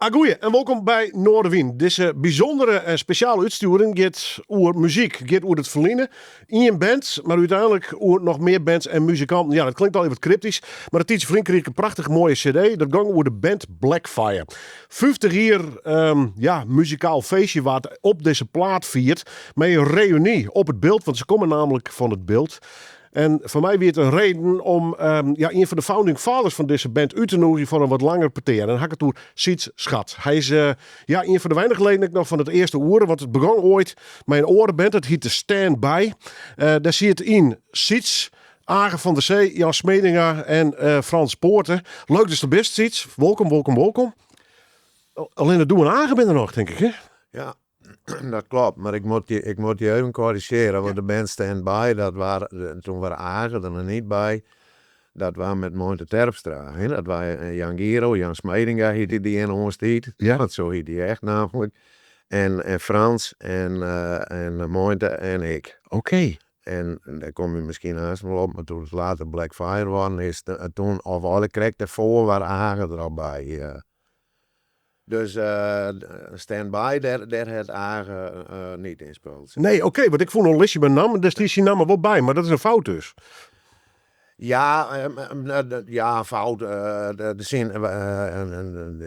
Agoeie en wolkom by Noardewyn. Dizze bysûndere en spesjale útstjoering giet oer muzyk, giet oer it ferline. Ien band, mar úteinlik oer noch mear bands en muzikanten. Ja, dat klinkt al even wat kryptysk, mar in tiidsje ferlyn krige ik in prachtich moaie cd. Dat gong oer de band Blackfire. 50 jier ja, muzikaal feestje waard op dizze plaat fierd mei in reüny op it Bilt, want se komme nammentlik fan it Bilt. En foar my wie it in reden om ja, ien fan de founding fathers fan dizze band út te nûgjen foar in wat langer petear. En dan ha ik it oer Syds Schat. Hy is ja, ien fan de weinige leden ek noch fan it earste oere, want it begûn oait mei in oare band, dat hiet de Stand By. Dêr siet yn Syds, Age van der Zee, Jan Smedinga en Frans Poorten. Leuk datst der bist, Syds. Wolkom, wolkom, wolkom. Allinne do en Age binne der noch, tink ik, hè? Ja, dat klopt. Mar ik moat je, ik moat je even korrizjearje, want de band Stand By, dat waar, toen waar Age der noch niet by. Dat waar met Mointe Terpstra. Hè? Dat waar Jan Giro, Jan Smedinga hiet dy yn oans tiid. Want sa hiet dy echt namelijk. En Frans en Mointe en ik. En dêr komme we miskien aanst wol op, mar doe't it later Black Fire worden is, toen, of eigenlik krekt dêrfoar, waar Age der al by. Dus Stand By, dêr hat Age niet yn spile. Nee, oké, want ik fûn in listje mei nammen, dêr stie syn namme wol by, mar dat is in fout dus. Ja, ja, fout. De sin,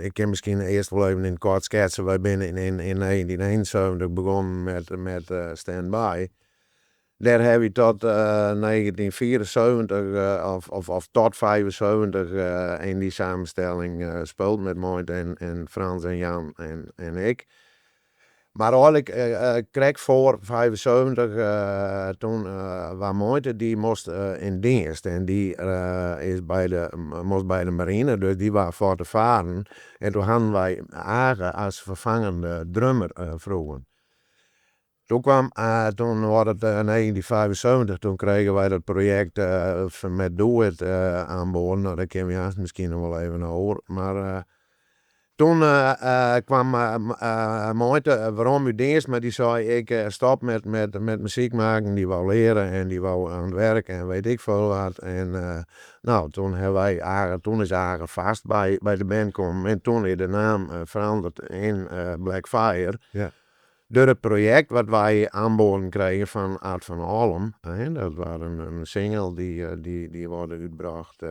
ik kin miskien earst wol even yn it koart sketse. Wy binne yn 1971 begûn met Stand By. Dêr ha wy tot 1974 of tot 75 yn dy samenstelling spile met Mointe en Frans en Jan en ik. Mar eigenlik krekt foar 75 toen waar Mointe, dy moast yn dienst en dy is by de, moast by de marine, dus dy waard foar te faren. En toen hawwe wy Age as ferfangende drummer froegen. Toen kwam, toen waard it 1975, toen kregen wy dat projekt met Doe It aanboden. No, dêr kinne we aanst miskien noch wol even oer. Mar toen kwam Mointe werom út dienst, mar dy sei: ik stop met muzyk maken. Dy wou leare en dy wou oan it werk en weet ik veel wat. En no, toen hawwe wy Age, toen is Age vast by de band kommen en toen is de naam feranderd yn Black Fire. Door it projekt wat wy aanboden kregen fan Ard van Alem, hè, dat waard in single dy waard útbrocht.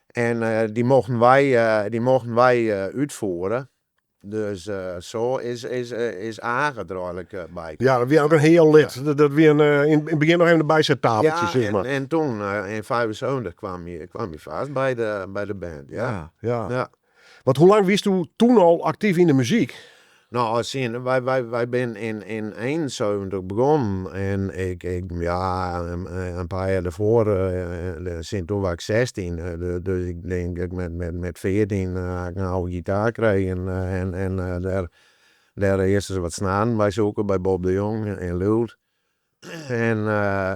En dy mochten wy útfiere. Dus sa is Age der eigenlik by. Ja, dat wie ek in hiel lid. Dat wie yn it begjin noch even in bysettafeltsje, sis mar. Ja, en toen yn 75 kwam hy fêst by de band, ja. Want hoe lang wiesto toen al aktyf yn de muzyk? No, sjen, wy binne yn 71 begûn en ik, ja, in pear jier dêrfoar, sjen, toen wie ik 16, dus ik tink dat ik met 14 ha ik in oude gitaar kregen en dêr earst ris wat snaren by soeke by Bob de Jong yn Ljouwert. En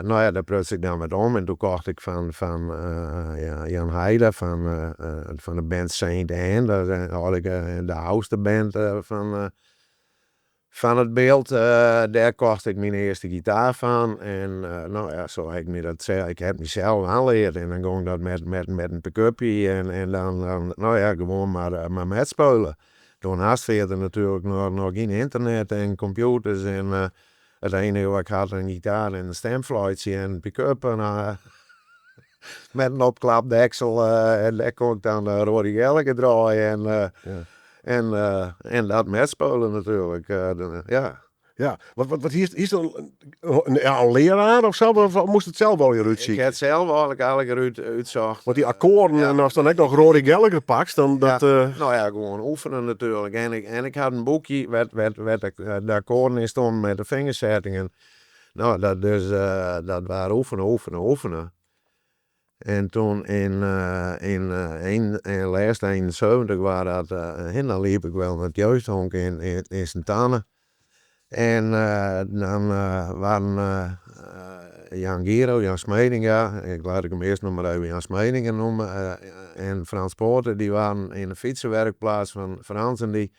no ja, dêr pruts ik dan wat om en toen kocht ik fan ja, Jan Heida fan de band Saint Anne, dat is eigenlik de âldste band fan it Bilt. Dêr kocht ik myn earste gitaar fan en no ja, sa ha ik my dat, ik ha it mysels oanleard en dan gong dat met in pick-upje en dan, no ja, gewoan mar metspylje. Toen hast fierder natuerlik noch gjin ynternet en kompjûters en it iennige wat ik had, in gitaar en in stimfluitsje en in pick-up en met in opklapdeksel en dêr kon ik dan Rory Gallagher draaie en dat metspylje natuerlik, ja. Ja, wat hiest in, ja, in learaar of sa? Of moast it sels wol hjir Ik útsykje? ha it sels eigenlik útsocht. Want dy akkoarden en ast dan ek noch Rory Gallagher pakst, dan dat... No ja, gewoan oefene natuerlik. En ik had in boekje wêr't de akkoarden yn stonden met de vingerzettingen. No, dat, dus, dat waard oefene, oefene, oefene. En toen yn lêste 71 waard dat, en dan liep ik wol nei it jeugdhonk yn Sint-Anne. En dan waarden Jan Giro, Jan Smedinga, ik laat ik him earst noch mar even Jan Smedinga noeme, en Frans Poorten, dy waarden yn de fytsewerkplaats fan Frans en dy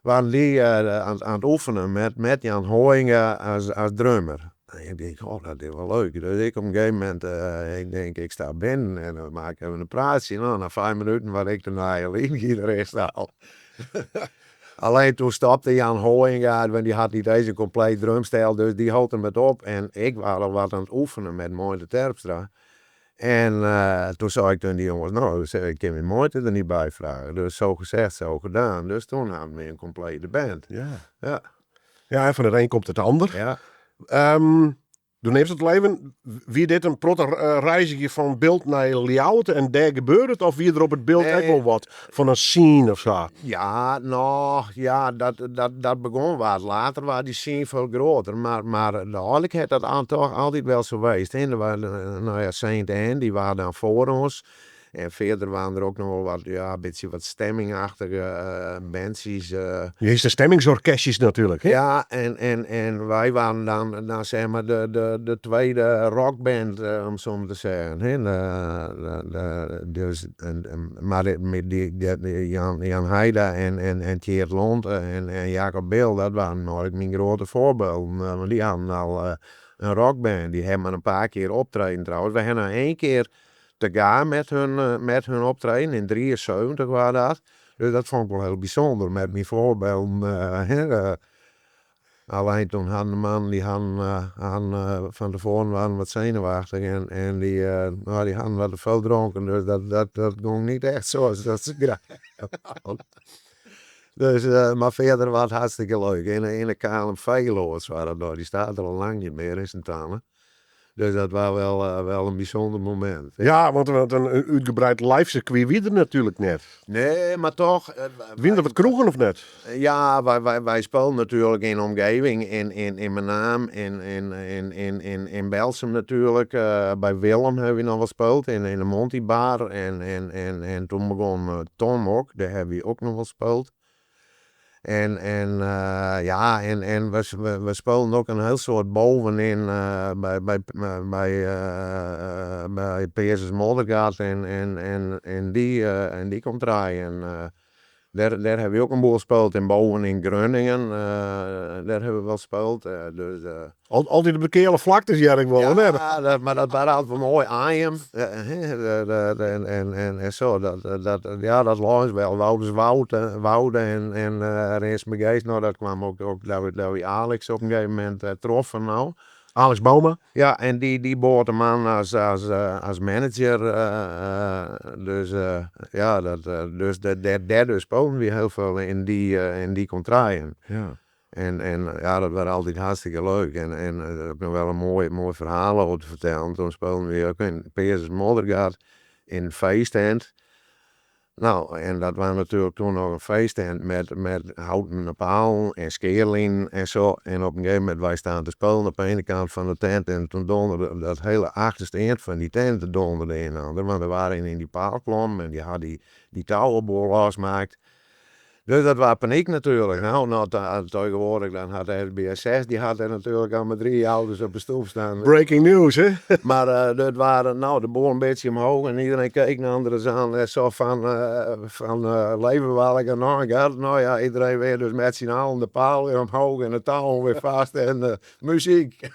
waarden dy oan it oefenen met Jan Hooijenga as drummer. En ik tink: oh, dat is wol leuk. Dus ik op in gegeven momint, ik denk, ik stap binnen en dan maak ik even in praatsje. No, nei 5 minuten waard ik de nije leadgitarist al. Alleen toen stopte Jan Hooijenga, want die had niet eens een compleet drumstel, dus die hold er met op. En ik was al wat aan het oefenen met Meinte Terpstra. En toen zei ik tegen die jongens, nou, zeg, ik kan mijn Meinte er niet bij vragen. Dus zo gezegd, zo gedaan. Dus toen hadden we een complete band. Ja. Ja, en fan it ien komt it ander. Do neamst it al even, wie dit in protte reizgjen fan Bilt nei Ljouwert en dêr gebeurde it? Of wie der op it Bilt ek wol wat fan in scene of sa? Ja, no, ja, dat begûn wat. Later waard dy scene folle grutter, mar eigenlik hat dat toch altyd wel sa west. Hè. Der waard, no ja, Saint Anne, dy waard dan foar ons. En fierder waarden der ek noch wol wat, ja, in bytsje wat stemmingachtige bandsjes. Je hiest de stemmingsorkestjes natuerlik, hè? Ja, en wy waarden dan zeg maar de tweede rockband, om so mar te sizzen. Hè. Dus, mar dy Jan Heida en Tjeerd Lont en Jacob Bil, dat waarden eigenlik myn grutte foarbylden. Want dy hadden al in rockband. Dy hawwe mar in pear kear optreden trouwens. Wy hawwe noch ien kear te gaan met hun optreden, yn 73 waard dat. Dus dat fûn ik wol hiel bysûnder, met myn foarbylden. Hè, alleen toen hadden de mannen, dy hadden fan tefoaren waarden wat senuwachtich en dy, no, dy hadden wat te folle dronken, dus dat gong niet echt sa as dat se graach woenen. Dus, mar fierder waard it hartstikke leuk. Yn de KLMV-loads waard dat noch, dy stiet der al lang net mear yn Sint-Anne. Dus dat waard wel in bysûnder momint. Ja, want in útgebreid live sirkwy wie der natuerlik net. Nee, mar toch. Wiene der wat kroegen of net? Ja, wy spylden natuerlik yn de omgeving, yn Menaam, yn Berltsum natuerlik. By Willem hawwe wy noch wol spile, yn de Monty Bar. En toen begûn Tom ek, dêr hawwe wy ek noch wol spile. En ja, en we spylden ek in hiel soad bovenyn by Peazens Moddergat en dy kontreien. Dêr hawwe wy ek in boel spile. En boven yn Grunningen, dêr hawwe we wol spile. Dus, Altyd op de keale flaktes hear ik wol, of net? Ja, mar dat waard altyd wol moai. Anjum, en sa, dat, ja, dat lei ús wel. Wouderswoud, Woude en Rinsumageast, no dat kwam ek dat wy Alex op in gegeven momint troffen no. Alex Bouma? Ja, en dy boad him oan as manager. Dus ja, dus dêr dus spylden wy hiel folle yn dy kontreien. En ja, dat waard altyd hartstikke leuk. En ek noch wel in moai ferhaal oer te fertellen. Toen spylden wy ek yn Peazens Moddergat yn in feesttent. No, en dat waard natuerlik toen noch in feesttent met houten palen en skearlinen en sa. En op in gegeven momint, wy stean te spyljen op de ene kant fan de tent en toen donderde dat hiele achterste ein fan dy tent donderde yninoar. Want der waard ien yn dy paal klommen en dy hat dy touwen boel losmaakt. Dus dat waard panyk natuerlik. No, no, tegenwoardich dan hat de SBS6, dy hat dêr natuerlik al mei drie auto's op de stoep staan. Breaking news, hè? Mar dat waard, no, de boel in bytsje omhoog en iedereen keek nei inoar oan en sa fan leven we allegear noch? No ja, iedereen weer dus met syn allen de paal weer omhoog en de touwen weer vast en muzyk.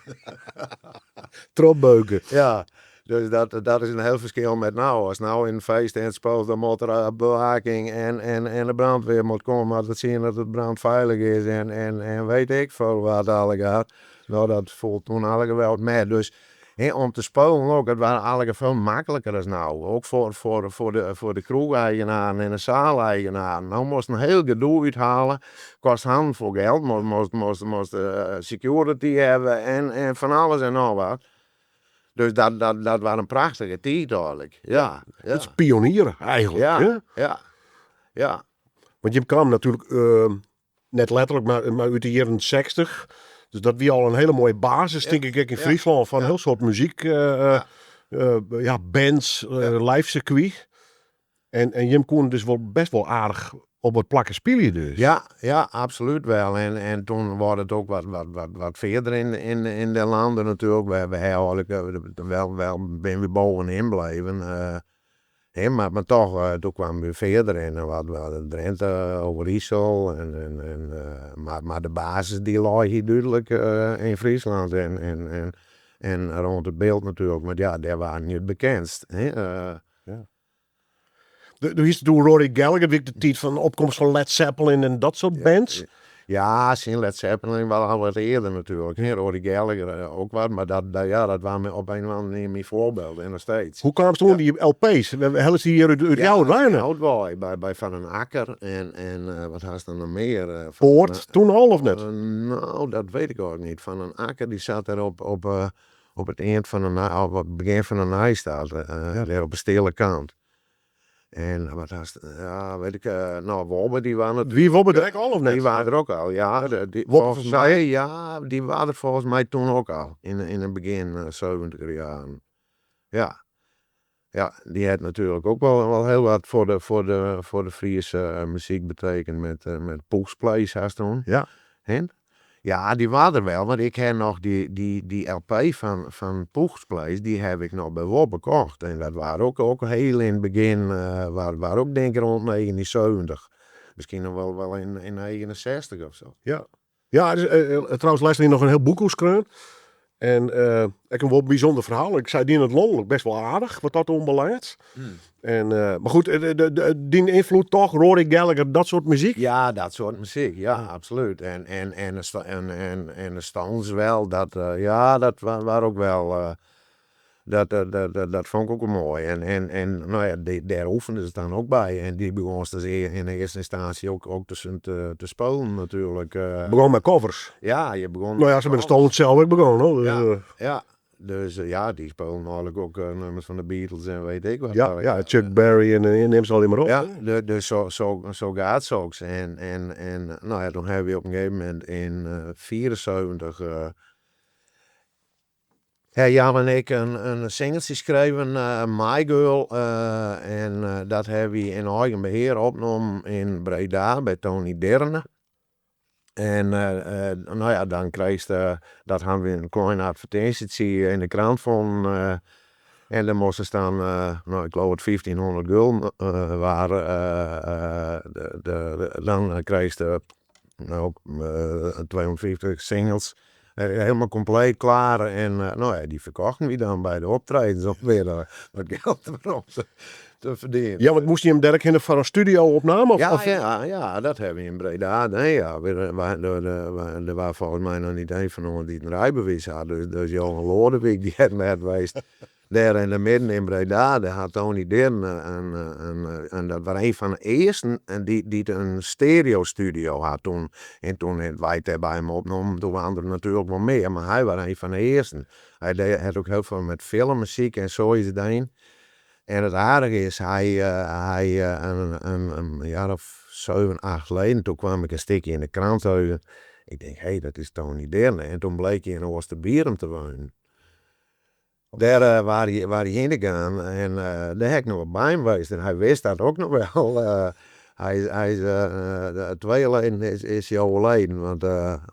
Trochbeuke. Ja, dus dat is in hiel ferskil met no. Ast no yn in feesttent spylest, dan moat der bewaking en de brandweer moat komme om te sjen dat it brandfeilich is en weet ik folle wat allegear. No, dat foel toen allegear wel wat mei. Dus hè, om te spyljen ek, it waard allegear folle makliker as no. Ook foar de kroecheigenaren en de saaleigenaren. No moatst in hiel gedoe úthale, kost hannen fol geld, moatst security hawwe en fan alles en noch wat. Dus dat waard in prachtige tiid eigenlik, ja. Ja. It is pionier eigenlik, ja, hè? Ja. Want jim kamen natuerlik, net letterlik, mar út de jierren 60. Dus dat wie al in hiele moaie basis, tink ik, ek yn Fryslân, fan in hiel soad muzyk, ja, bands, live sirkwy. En jim koenen dus wol best wol aardich op wat plakken spylje dus. Ja, ja, absoluut wel. En toen waard it ek wat fierder yn de landen natuerlik. Wy hawwe eigenlik wel, binne wy bovenyn bleven. Hè, mar toch, doe kwamen we fierder en wat Drinte, Oerisel, mar de basis dy lei hiel dúdlik yn Fryslân en rûn it Bilt natuerlik, want ja, dêr waarden je it bekendst, hè. Do hiest it oer Rory Gallagher, wie ek de tiid fan de opkomst fan Led Zeppelin en dat soart bands. Ja, syn Led Zeppelin wel al wat eerder natuurlijk. Hè. Rory Gallagher ook wat, maar dat, ja, dat waren op een of andere manier mijn voorbeelden en nog steeds. Hoe kaamst oan dy LP's? Hellest dy hjir út Ljouwert wei? Ljouwert wei, by Van den Akker en wat hast dan nog meer? Van Poort toen al of net? Nou, dat weet ik ook niet. Van den Akker die zat daar op het eind van de, op het begin van de Nijstad, daar op de stille kant. En wat hast, ja, weet ik, nou, Wobbe die waren het. Wie Wobbe der ek al of net? Die waren er ook al, ja. Die, Wobbe volgens mij, ja, die waren er volgens mij toen ook al. In het begin 70er jaren. Ja. Ja, die had natuurlijk ook wel heel wat voor de Friese muziek betekend met Poeg's Place haast toen. Hè? Ja, die waren er wel, want ik heb nog die LP van Poeg's Place, die heb ik nog bij Wobbe gekocht. En dat waren ook heel in het begin, waar ook denk ik rond 1970. Misschien nog wel in 69 of zo. Ja. Ja, dus, trouwens, lêsten hier noch in hiel boek oer skreaun. En ek in wol bysûnder ferhaal. Ik sei dy yn it lanlik best wol aardich, wat dat oanbelanget. En, mar goed, dyn ynfloed toch, Rory Gallagher, dat soart muzyk? Ja, dat soort muziek, ja, absoluut. En de Stones wel, dat, ja, dat waren ook wel, dat vond ik ook wel mooi. En nou ja, daar oefenden ze dan ook bij. En die begonnen ze dus in eerste instantie ook te spelen natuurlijk. Begon met covers? Ja, je begon Nou ja, ze zijn de Stones zelf ook begonnen, hoor. Dus, Ja, ja. Dus ja, die spelen eigenlijk ook nummers van de Beatles en weet ik wat. Ja, Chuck Berry en neem ze al maar op. Ja, dus zo gaat het ook. En nou ja, toen hebben we op een gegeven moment in 74 ja, Jan en ik een singeltje geschreven, My Girl. En dat hebben we in eigen beheer opgenomen in Breda bij Tony Dirne. En nou ja, dan kreeg je, dat hebben we een kleine advertentie in de krant van. En dan moesten staan, nou, ik geloof het 1500 gulden waren. Dan kreeg je nou, 250 singles. Helemaal compleet klaar. En nou ja, die verkochten we dan bij de optredens om weer wat geld erop te verdienen. Ja, want moest je hem derk in voor een studio-opname? Of, Ja, of? ja, dat hebben we in Breda. Nee, ja, er waren volgens mij nog niet een van ons die een rijbewijs had. Dus Johan Lodewijk, die had net geweest. Daar in de midden in Breda, daar had Tony Dirne en dat was een van de eersten en die een stereo studio had toen. En toen hebben wij het daar bij hem opgenomen, toen waren er natuurlijk wel meer, maar hij was een van de eersten. Hij had ook heel veel met filmmuziek en zo is het een. En het aardige is, hij een jaar of 7, 8 geleden, toen kwam ik een stukje in de krant tegen. Ik denk, hé, hey, dat is Tony Dirne. En toen bleek hij in Oosterbierum te wonen. Daar waar hij heen gegaan en daar heb ik nog wel bij hem geweest. En hij wist dat ook nog wel. Hij is, 2 geleden is hij overleden,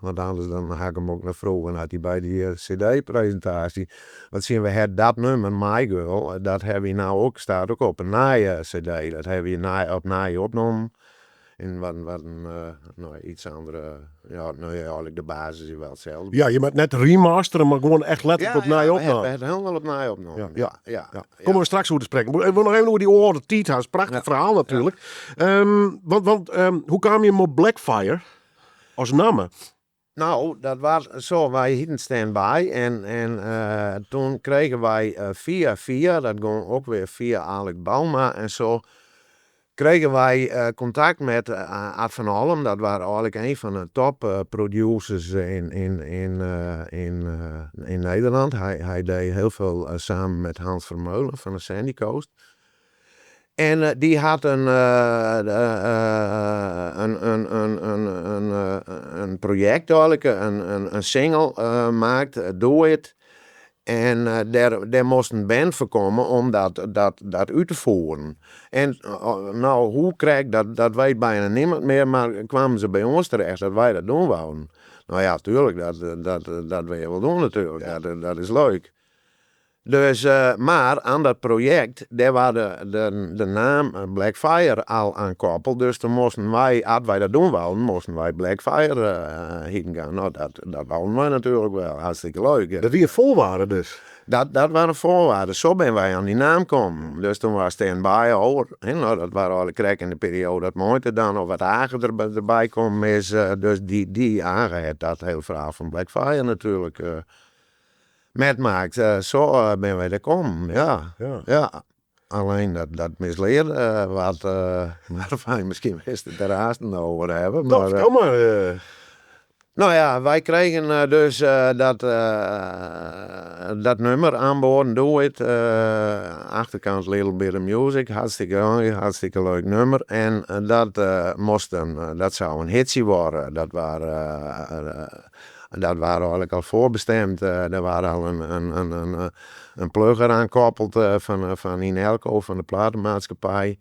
want anders dan had ik hem ook nog vroegen en had hij bij die cd-presentatie. Want zien we het dat nummer, My Girl, dat hebben we nou ook, staat ook op een nieuwe cd. Dat hebben we opnieuw opgenomen. In wat een nou, iets andere, ja, nou ja, eigenlijk de basis is wel hetzelfde. Ja, je moet net remasteren, maar gewoon echt letterlijk Ja, opnieuw ja, opnemen. we hebben het helemaal opnieuw opgenomen. Ja, ja, ja. Komen we straks over te spreken. Ik wil nog even over die oude tijd houden. Prachtig verhaal natuurlijk. Want hoe kwam je op Blackfire als naam? Nou, dat was zo, wij hielden stand-by en toen kregen wij via via, dat ging ook weer via Alec Bauma en zo, kregen wij contact met Ad van Olm. Dat was eigenlijk een van de top producers in Nederland. Hij deed heel veel samen met Hans Vermeulen van de Sandy Coast. En die had een project eigenlijk, een single maakt, Do It. En daar moest een band voor komen om dat uit te voeren. En nou, hoe krijg ik dat, dat weet bijna niemand meer, maar kwamen ze bij ons terecht dat wij dat doen wouden. Nou ja, tuurlijk, dat wil je wel doen natuurlijk, dat is leuk. Dus, maar aan dat project, daar was de naam Blackfire al aan koppeld. Dus toen moesten wij, als wij dat doen wouden, moesten wij Blackfire heen gaan. Nou, dat wouden wij natuurlijk wel. Hartstikke leuk. Dat wie een voorwaarde dus? Dat waard in voorwaarde. Zo binne wy oan dy naam kommen. Dus toen waard Stand By over. Hè, nou, dat waard eigenlijk krekt in de periode dat Meinte dan of wat Age derby kommen is. Dus dy Age hat dat hiele ferhaal fan Blackfire natuerlik metmaakt. Zo binne wy der kommen, ja. Ja. Alleen dat mislearde wat, mar fijn, miskien wilst it der aanst oer hawwe. No, fertel mar. No ja, wy kregen dus dat nummer aanboden, Do It, achterkant Little Bit of Music, hartstikke moai, hartstikke leuk nummer. En dat moast in, dat zou in hitsje wurde. Dat waard eigenlijk al voorbestemd. Der waard al in plugger aan koppeld fan Inelco, fan de platenmaatskippij.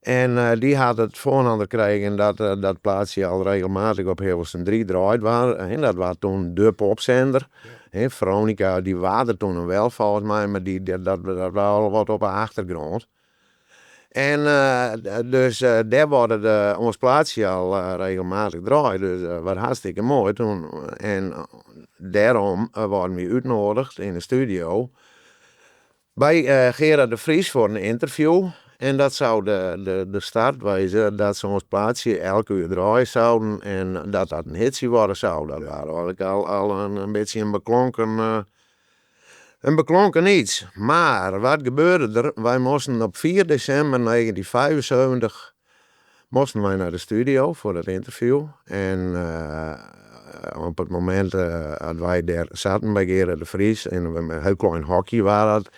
En dy hat it foarinoar kregen dat dat plaatsje al regelmatich op Hilversum 3 draaid waard. En dat waard toen de popzender. Hè, Veronica dy waard der toen noch wel folgens my, mar dat waard al wat op de achtergrond. En dus dêr waard ons plaatsje al regelmatich draaid. Dus waard hartstikke moai toen. En dêrom waarden wy útnoadigd yn de studio by Gerard de Vries foar in ynterview. En dat zou de start wêze dat se ons plaatsje elk uur draaie zouden en dat dat in hitsje wurde zou. Dat waard eigenlijk al in bytsje in beklonken iets. Mar wat gebeurde der? Wy moasten op 4 desimber 1975 moasten wy nei de studio foar dat ynterview. En op it momint dat wy dêr saten by Gerard de Vries, yn in hiel klein hokje waard dat,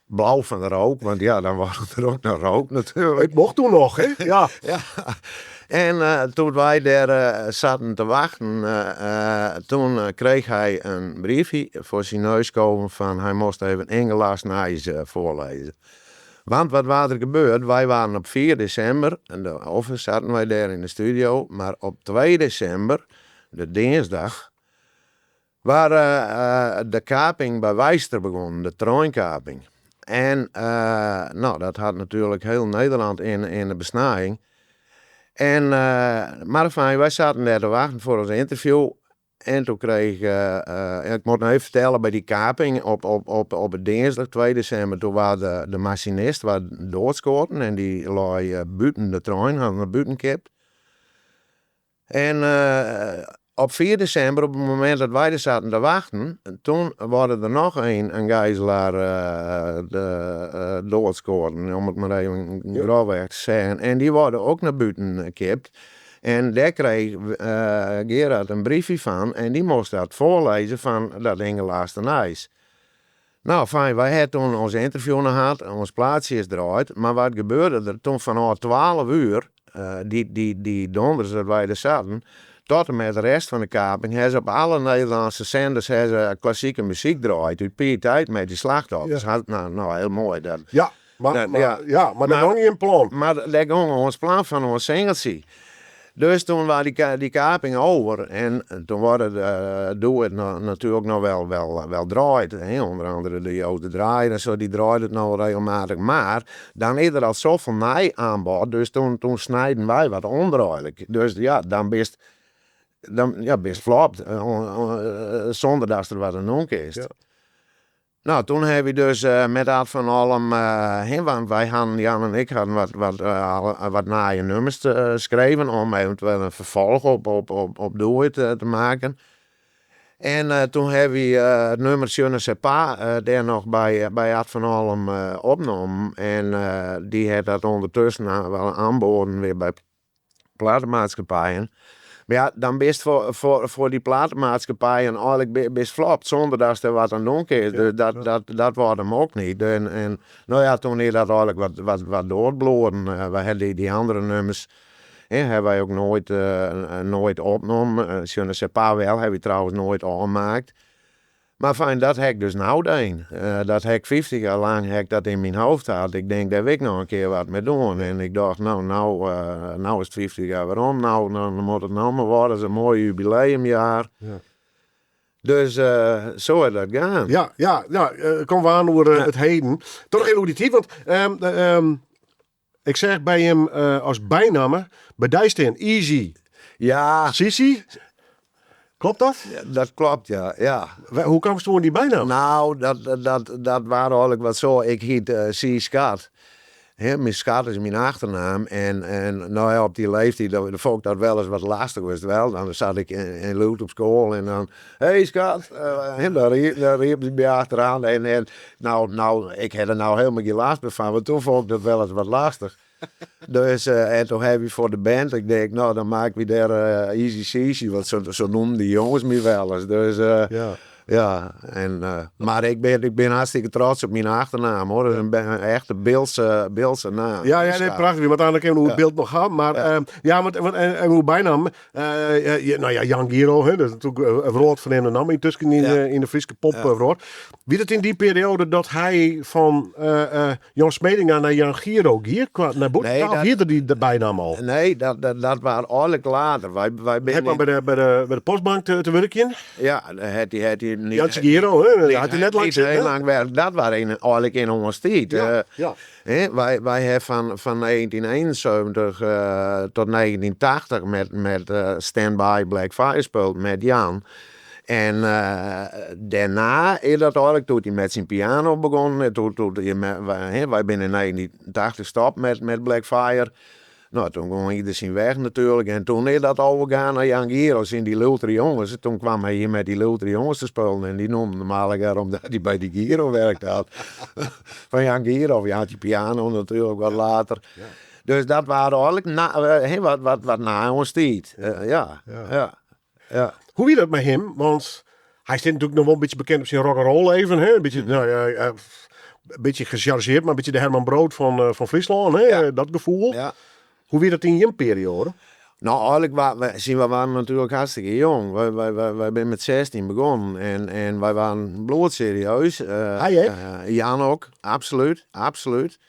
blau fan de rook, want ja, dan waard der ek noch rookt natuerlik. It mocht toen noch, hè? Ja. Ja. En toen wy dêr saten te wachten, toen kreeg hy in briefje foar syn neus skoven fan hy moast even Ingelast Nijs foarlêze. Want wat waard der gebeurd? Wy waarden op 4 desimber, en de office saten wy dêr yn de studio, mar op 2 desimber, de dinsdag, waard de kaping by Wijster begûn, de treinkaping. En no, dat hat natuerlik hiel Nederland yn de besnijing. En, mar fijn, wy saten dêr te wachten foar ons ynterview. En toen kreeg, ik moat noch even fertelle, by dy kaping op it dinsdag 2 desimber, toen waard de masinist waard doadsketten en dy lei bûten de trein, hat nei bûten kipt. En op 4 desimber, op it momint dat wy der saten te wachten, toen waard der noch in gijzelaar doadsketten, om it mar even grofweg te sizzen. En dy waard ek nei bûten kipt. En dêr kreeg Gerard in briefje fan en dy moast dat foarlêze fan dat Ingelaaste Nijs. No, fijn, wy ha toen ons ynterview noch had, ons plaatsje is draaid, mar wat gebeurde der? Toen fanôf 12 uur, dy donders dat wy der saten, tot en met de rest fan de kaping, ha se op alle Nederlânske senders ha se klassike muzyk draaid, út piëteit met dy slachtoffers. No, no, hiel moai. Dat, Ja, mar, ja, mar dêr gong jim plan. Mar dêr gong ons plan fan ons singeltsje. Dus toen waard dy kaping over en toen waard it Do It natuerlik noch wel draaid. Hè? Onder andere de Joost de Draaier en zo, dy draaide it noch regelmatich. Mar dan is der al sofel nij aanbod, dus toen snijden wy wat ûnder eigenlijk. Dus ja, dan bist, dan, ja, bist flopt, sûnder datst der wat oan doen kinst. No, toen ha wy dus met Ad van Olm, hè, want wy hadden, Jan en ik hadden wat nije nummers skreven om eventueel in ferfolch op Do It te maken. En toen ha wy it nummer Je ne sais pas dêr noch by Ad van Olm opnommen. En dy hat dat ûndertusken wel aanboden wer by platemaatskippijen. Mar ja, dan bist foar dy platemaatskippijen eigenlijk bist flopt, sûnder datst der wat oan doen kinst. Dus dat waard him ek net. En no ja, toen is dat eigenlijk wat doodbloeden. Wy ha dy andere nummers, hè, ha wy ek noait opnommen. Je ne sais pas wel, ha wy trouwens noait ôfmaakt. Mar fijn, dat ha ik dus no dien. Dat ha ik 50 jaar lang ha ik dat yn myn hoofd gehad. Ik denk, dêr wil ik noch in kear wat mei doen. En ik dacht, no is it 50 jaar werom, no, dan moat it no mar wurde. Dat is in moai jubileumjaar. Dus zo is dat gaan. Ja, ja, kom we oan oer it heden. Toch noch even oer dy tiid, want ik seach by jim as bynamme by dy stean Easy. Sisi. Klopt dat? Dat klopt, ja. Ja. Hoe kaamst oan dy bynamme? Nou, dat waar eigenlijk wat zo. Ik hiet Sies Skat. Hè, mijn Skat is mijn achternaam. En nou ja, op die leeftijd, dan vond ik dat wel eens wat lastig, wist wel. Dan zat ik in Loet op school en dan... Hey Skat! En dan riep hij mij achteraan. En nou, ik had er nou helemaal geen last meer van, want toen vond ik dat wel eens wat lastig. Dus, en toen heb ik voor de band, ik denk, nou, dan maken we daar Easy Ceesy, want zo noemden die jongens me wel eens. Dus, ja, en, maar ik ben hartstikke trots op mijn achternaam, hoor. Dat is een echte Biltse naam. Ja, ja, nee, prachtig. Want uiteindelijk hebben we hoe het beeld nog gehad. Maar, ja, want, en hoe bijnaam, ja, nou ja, Jan Giro, hè, dat is natuurlijk een groot verneemde naam intussen in de Friese pop, wrâld. Wie dat in die periode dat hij van Jan Smedinga naar Jan Giro gie, qua, naar Boet, Nee, of dat hierde die de bijnaam al? Nee, dat was eigenlijk later. Wij Hij zijn kwam in bij de postbank te werken. Ja, dat had hij niet. Jantje Giro, hè? Nee, had hij net lang niet zitten, heel hè? lang werk. Dat was eigenlijk in onze tijd. Hè, wij hebben van 1971 tot 1980 met Stand By Black Fire gespeeld met Jan. En daarna is dat eigenlijk, toen hij met zijn piano begon, toen hij met, wij, hè, wij zijn in 1980 gestopt met Black Fire. Nou, toen ging ieder zijn weg natuurlijk. En toen is dat overgegaan naar Jan Giro, zijn die Luther jongens. Toen kwam hij hier met die Luther jongens te spelen. En die noemden hem eigenlijk omdat hij bij die Giro werkte had. Van Jan Giro, ja, had die piano natuurlijk wat later. Dus dat waren eigenlijk na hè, wat na ons tijd. Ja, ja, ja. Hoe wie dat met hem? Want hij zit natuurlijk nog wel een beetje bekend op zijn rock'n'roll leven. Hè? Een beetje, nou ja, een beetje gechargeerd, maar een beetje de Herman Brood van Friesland. Hè? Dat gevoel. Hoe wie dat in je periode? Nou, eigenlijk wij, zien, we waren natuurlijk hartstikke jong. Wij zijn met 16 begonnen en wij waren bloedserieus. Hij, hè? Jan ook, absoluut, absoluut.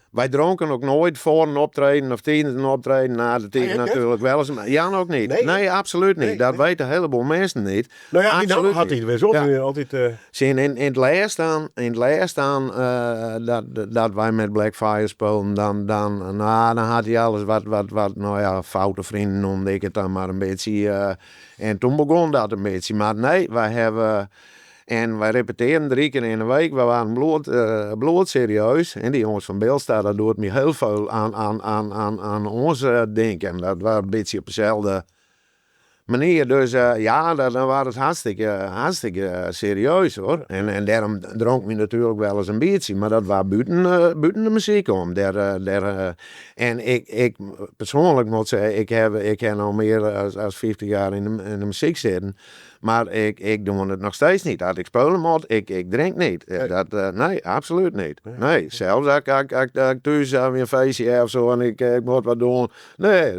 Wij dronken ook nooit voor een optreden of tijdens een optreden, na de tijd Hij ook, hè? natuurlijk wel eens. Maar Jan ook niet. Nee? Nee, absoluut niet. Nee, Dat nee. weten een heleboel mensen niet. Nou ja, die naam Absoluut had niet. hij weer zo. Altijd, Zie, in het laatst dan, in het laatst dan, dat wij met Black Fire speelden, dan had hij alles wat, nou ja, foute vrienden noemde ik het dan maar een beetje. En toen begon dat een beetje. Maar nee, wij hebben... En wij repeteren 3 keer in de week. We waren bloedserieus. En die jongens van Bilstar, dat doet me heel veel aan ons denken. Dat was een beetje op dezelfde manier. Dus ja, dan was het hartstikke serieus, hoor. En daarom dronk me natuurlijk wel eens een biertje. Maar dat was buiten de muziek om. En ik persoonlijk moet zeggen, ik heb al meer als 50 jaar in de muziek zitten. Maar ik doe het nog steeds niet. Als ik spelen moet, ik drink niet. Dat nee, absoluut niet. Nee, zelfs als ik thuis heb een feestje heb of zo en ik moet wat doen. Nee,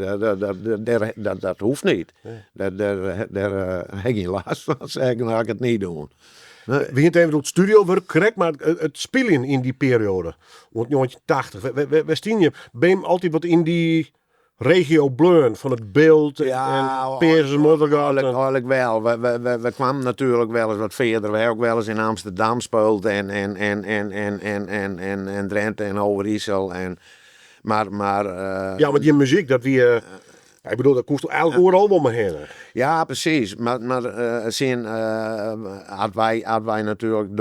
dat hoeft niet. Daar heb ik geen last van, zeg ik, dan ga ik het niet doen. Nee. We het even het studiowerk correct, maar het spelen in die periode, want 1980, we stien je, ben je altijd wat in die regio Bleun van het beeld Ja, en Peers en Moddergat en eigenlijk wel. We kwamen natuurlijk wel eens wat verder. We hebben ook wel eens in Amsterdam gespeeld en Drenthe en Overijssel. En, maar Ja, maar die muziek, dat wie, ja, ik bedoel, dat koest eigenlijk overal om me heen. Ja, precies. Maar zin had wij natuurlijk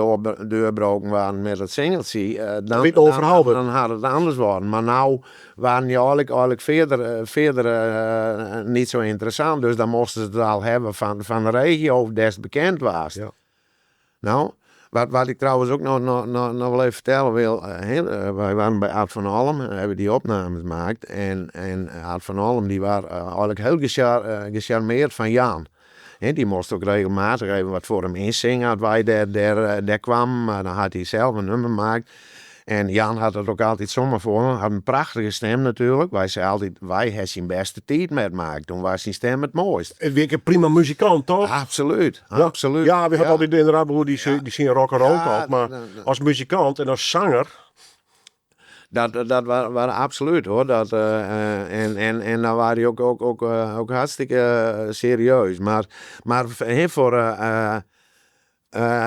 doorbroken waren met het singeltje, Weet al verhaal wordt. dan had het anders worden. Maar nou waren die eigenlijk verder niet zo interessant. Dus dan moesten ze het al hebben van de regio des bekend was. Nou, wat ik trouwens ook nog wel even vertellen wil. Wij waren bij Ad van Olm en hebben die opnames gemaakt. En Ad van Olm die was eigenlijk heel gecharmeerd van Jan. Hè, die moest ook regelmatig even wat voor hem inzingen. Als wij daar kwamen, maar dan had hij zelf een nummer gemaakt. En Jan had het ook altijd zomaar voor hem. Had een prachtige stem natuurlijk. Wij zeiden altijd, wij hebben zijn beste tijd met gemaakt. Toen was zijn stem het mooist. Het weer een prima muzikant, toch? Absoluut, absoluut. Ja, we hadden altijd inderdaad hoe die zien rock and roll kant. Maar als muzikant en als zanger... Dat waren absoluut, hoor. Dat en dan waren die ook hartstikke serieus. Maar voor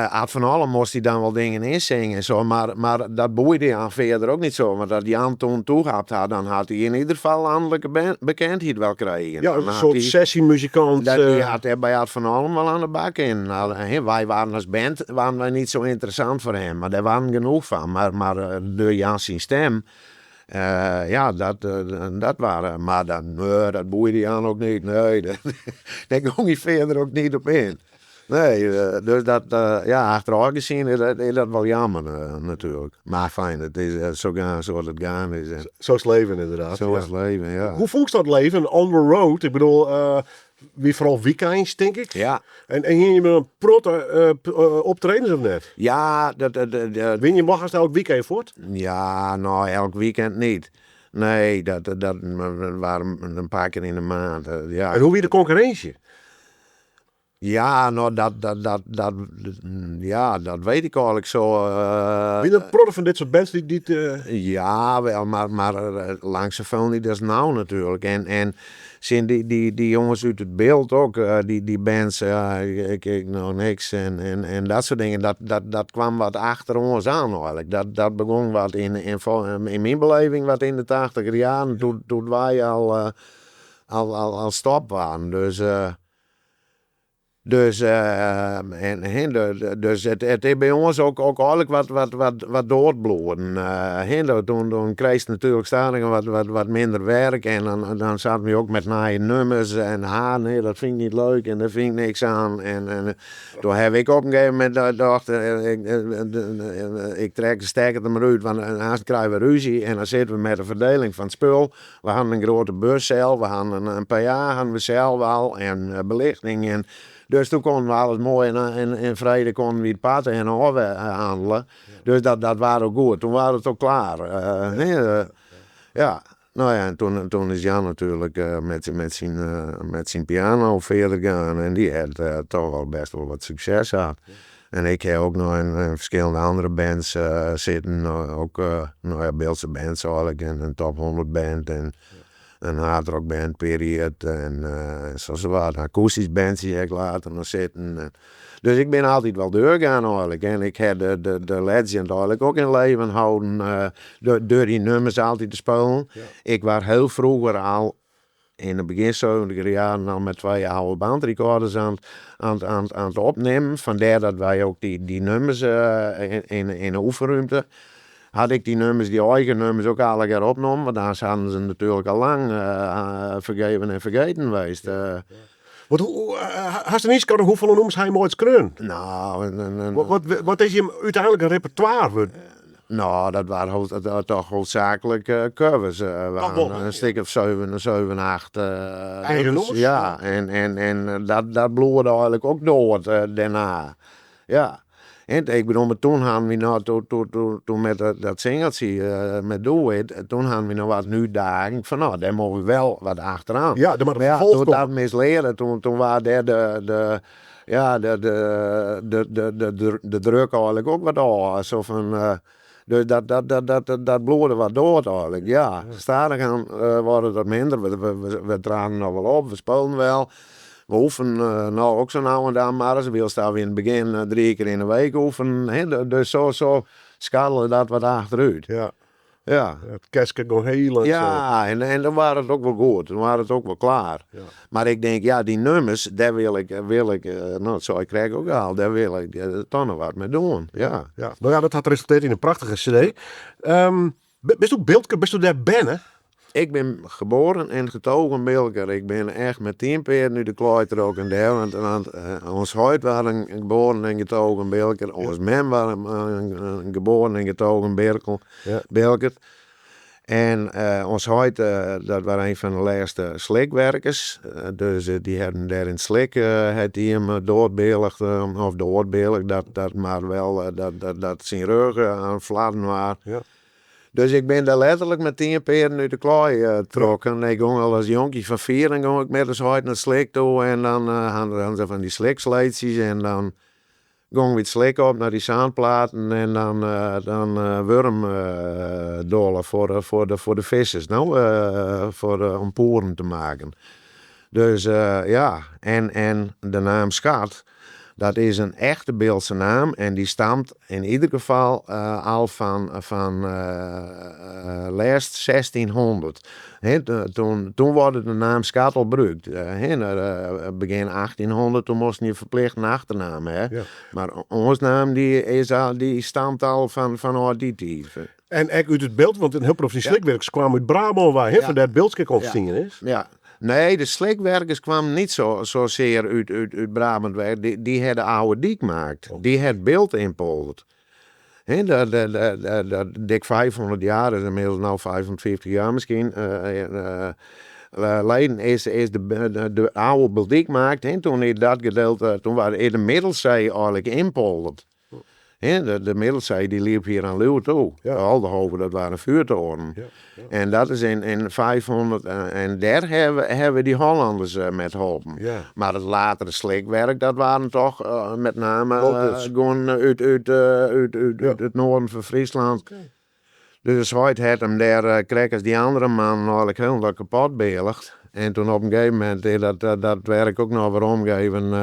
Ad van Alle moest hij dan wel dingen inzingen en zo, maar dat boeide Jan verder ook niet zo. Want als Jan toen toegehapt had, dan had hij in ieder geval landelijke bekendheid wel gekregen. Ja, Dan een had soort hij- sessiemuzikant. Dat, die had hij bij Ad van Allem wel aan de bak in. Nou, hè, wij waren als band waren wij niet zo interessant voor hem, maar daar waren genoeg van. Maar door Jan zijn stem, ja, dat waren. Maar dat, nee, dat boeide Jan ook niet. Nee, daar ging hij verder ook niet op in. Nee, dus dat, ja, achteraf gezien is dat wel jammer natuurlijk. Maar fijn, het is zo gaan zoals het gaan is. En Zo is het leven inderdaad. zo is het leven, ja. Hoe vond je dat leven on the road? Ik bedoel, wie vooral weekends, denk ik. Ja, En hier met een protte optredens of net? ja, dat, Win je mag elk weekend voort? Ja, nou, elk weekend niet. Nee, dat waren een paar keer in de maand. Ja. En hoe wie de concurrentie? Ja, nou, dat, ja, dat weet ik eigenlijk zo. Wie de protte van dit soort bands die het, Ja, wel, maar langs zoveel niet als nou natuurlijk. En zijn die jongens uit het Bildt ook, die bands, ja, ik nou niks en dat soort dingen, dat kwam wat achter ons aan eigenlijk. Dat begon wat in mijn beleving wat in de 80er jaren, toen wij al stop waren. Dus het is bij ons ook eigenlijk wat doodbloeden. Hè, toen kreeg je natuurlijk stadig wat minder werk en dan zaten we ook met nieuwe nummers en ah, nee, dat vind ik niet leuk en daar vind ik niks aan. En toen heb ik op een gegeven moment gedacht, ik trek de stekker er maar uit, want anders krijgen we ruzie en dan zitten we met de verdeling van het spul. We hadden een grote bus zelf, we hadden een PA hadden we zelf al en belichting en dus toen konden we alles mooi in vrede konden we het pad en afhandelen. Dus dat waren ook goed. Toen waren het ook klaar. Nee, ja. Nou ja, en toen is Jan natuurlijk met zijn piano verder gegaan. En die had toch wel best wel wat succes gehad. En ik heb ook nog in verschillende andere bands zitten. Ook nou ja, Bildtse bands eigenlijk. En een top 100 band. En een hardrock band, Period. En zo zo wat. Een akoestisch bandje heb ik later nog zitten. En dus ik ben altijd wel doorgegaan eigenlijk. En ik heb de legend eigenlijk ook in leven houden. Door die nummers altijd te spelen. Ik was heel vroeger al in de begin 70er jaren al met 2 oude bandrecorders aan het opnemen. Vandaar dat wij ook die nummers in de oefenruimte had ik die nummers, die eigen nummers ook alle keer opgenomen. Want daar hadden ze natuurlijk al lang vergeven en vergeten geweest. Want hoe hast du niet eens hoeveel nummers hij nooit skreun? Nou, een Wat is je uiteindelijk een repertoire? Wordt? Nou, dat waren toch hoofdzakelijk covers. We Toch hadden wel, een ja. stuk of 7, 8 Eigen nummers. nummers? Ja, en dat bloedde eigenlijk ook door daarna. Ja. En ik bedoel, maar toen hadden we nou, toen, toen, toen, toen met dat singeltje met Do It, toen hadden we nog wat nu dagen van, nou, daar mogen we wel wat achteraan. Ja, daar moet Maar ja, vervolg toen komen. dat misleerde, toen waren daar de druk eigenlijk ook wat aan. Zo van, dus dat bloedde wat door eigenlijk, ja. Stadig aan worden dat minder, we traden nog wel op, we speelden wel. We oefenen nou ook zo nou en dan maar eens. We staan we in het begin 3 keer in de week oefenen. Hè? Dus zo scharrelde dat wat achteruit. Het kerstje gewoon heel langzaam. Ja, en dan waren het ook wel goed. Dan waren het ook wel klaar. Maar ik denk, ja, die nummers, daar wil ik, wil ik, nou, dat zou ik krijgen ook al, daar wil ik toch nog wat mee doen. Ja. Ja. Nou ja, dat had resulteerd in een prachtige cd. Bist u Biltker, bist u daar binnen? Ik ben geboren en getogen Bilker. Ik ben echt met 10 peer nu de kleuter ook en daar. Want ons huid waren een geboren en getogen Bilker. Ons mem waren een geboren en getogen Bilker. En ons huid, dat waren een van de laatste slikwerkers. Dus die hebben daar in het slik het die hem doodbeeligd of doodbeeligd, dat, dat maar wel dat, dat, dat zijn rug aan fladden waren. Dus ik ben daar letterlijk met 10 peren uit de klooi trokken. Ik ging al als jonkie van 4 en ging ik met de huid naar het slik toe. En dan hadden ze van die sliksleetjes en dan gingen we het slik op naar die zandplaten en dan worm dollen voor de vissers, nou voor om poeren te maken. Dus ja, en de naam Skat Dat is een echte Bildtse naam en die stamt in ieder geval al van lêst 1600. Hè, toen wurde de naam Skattel brûkt. Hè, begin 1800, toen moasten je ferplicht in achternaam ha. Mar ons naam die is al, die stamt al fanôf dy tiid. En ek út it Bilt, want in hiel protte fan dy slikwurkers kwamen út Brabân wei, hè, fan dêr't Biltsk ek ûntstien is. Ja. Nee, de slikwerkers kwamen niet zozeer uit Brabant weg. Die hebben de oude dyk maakt. Die het Bilt inpolderd. Hè, dat dik 500 jaar, is inmiddels nou 550 jaar misschien, leden is de oude Biltdyk maakt. En toen is dat gedeelte, toen was de Middelsee eigenlijk inpolderd. Hè, de Middelsee die liep hier aan Luwe toe. De Aldehoven, dat waren vuurtoren. En dat is in 500, en daar hebben we die Hollanders met geholpen. Maar het latere slikwerk, dat waren toch met name Locals. gewoon uit het noorden van Friesland. Dus de Zwaait had hem daar, krek als die andere man eigenlijk helemaal kapot beëdigd. En toen op een gegeven moment is dat werk ook nog weer omgeven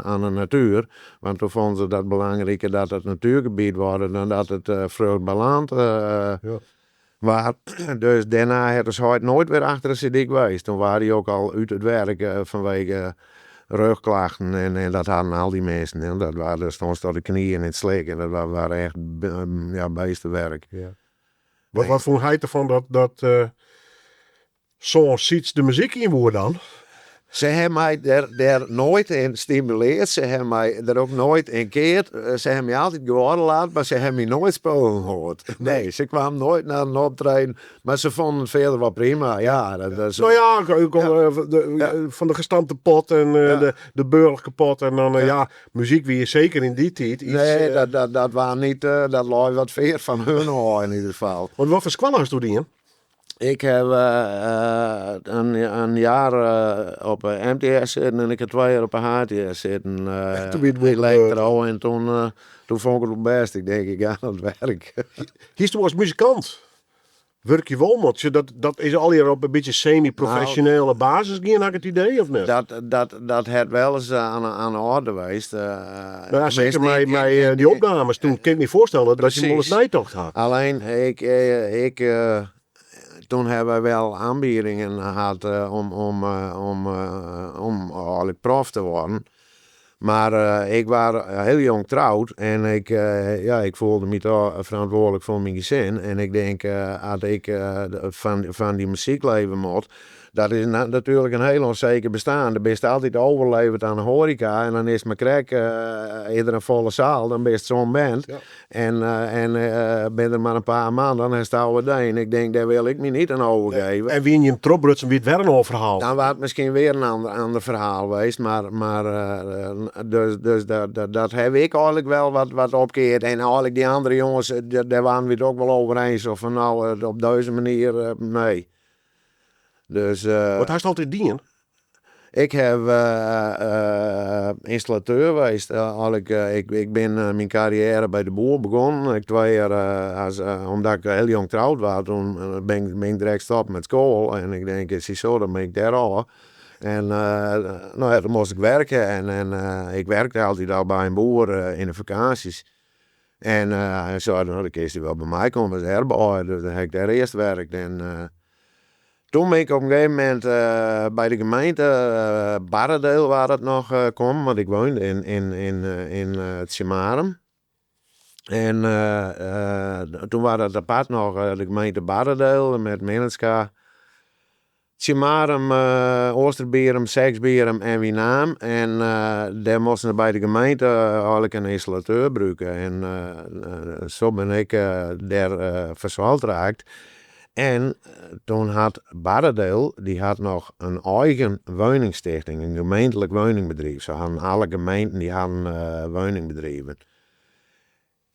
aan de natuur. Want toen vonden ze dat belangrijker dat het natuurgebied wordt dan dat het vruchtbaar land waar. Dus daarna heeft de Zwaait nooit weer achter de Sedyk geweest. Toen waren hij ook al uit het werk vanwege rugklachten en dat hadden al die mensen. En dat waren, daar stond ze tot de knieën in het slik en dat waren echt beestenwerk. Wat vond hij ervan dat zo'n Siets de muziek invoer dan? Ze hebben mij daar nooit in stimuleerd. Ze hebben mij er ook nooit in keerd. Ze hebben mij altijd geworden laten, maar ze hebben mij nooit spelen gehoord. Nee, ze kwamen nooit naar een optreden. Maar ze vonden het verder wel prima. Ja, dat is Nou ja, ik kon, van de gestampte pot en de burger kapot. En dan ja, muziek wie je zeker in die tijd iets, Nee, dat waren niet, dat lag wat veer van hun hoor in ieder geval. Want wat voor squallen hast du die in? Ik heb een jaar op MTS zitten en ik heb 2 jaar op de HTS zitten. Toen ben je het ik leek woord, er al en toen vond ik het het best. Ik denk, ik ga aan het werk. Hier is als muzikant. Werk je wel, want dat is al hier op een beetje semi-professionele basis gaan, had ik het idee, of net? Dat het wel eens aan de orde geweest. Nou ja, zeker met die opnames. Toen kan ik me voorstellen dat je wel eens nijtocht had. Alleen, toen hebben wij wel aanbiedingen gehad om eigenlijk prof te worden. Maar ik was heel jong trouwd en ik voelde me toch verantwoordelijk voor mijn gezin. En ik denk, als ik van die muziek leven moet, dat is natuurlijk een heel onzeker bestaan. Dan ben je altijd overleverd aan de horeca en dan is mijn krek eerder een volle zaal, dan ben je zo'n band. En ben er maar een paar maanden, dan is het oude ding. Ik denk, daar wil ik me niet aan overgeven. En wie in je troprutsen, wie het weer een ander verhaal. Dan was het misschien weer een ander verhaal geweest, maar dus dat heb ik eigenlijk wel wat opgekeerd. En eigenlijk die andere jongens, daar waren we het ook wel over eens. Of van nou, op deze manier, nee. Dus Wat had je altijd dien? Ik heb installateur geweest. Eigenlijk ik ben mijn carrière bij de boer begonnen. Ik 2 jaar als omdat ik heel jong trouwd was, toen ben ik direct gestopt met school. En ik denk, is zo, dan ben ik daar al. En toen moest ik werken. En ik werkte altijd al bij een boer in de vakanties. En hij zei, nou, dan kun je wel bij mij komen als herbeoorder. Dus dan heb ik daar eerst gewerkt. En toen ben ik op een gegeven moment bij de gemeente Barradeel, waar het nog kwam, want ik woonde in het Tzummarum. En toen was dat apart nog de gemeente Barradeel met Minnertsga, Tzummarum, Oosterbierum, Sexbierum en Winaam. En daar moesten ze bij de gemeente eigenlijk een installateur gebruiken. En zo ben ik daar verzwald geraakt. En toen had Barradeel, die had nog een eigen woningstichting, een gemeentelijk woningbedrijf. Ze hadden alle gemeenten die hadden woningbedrijven.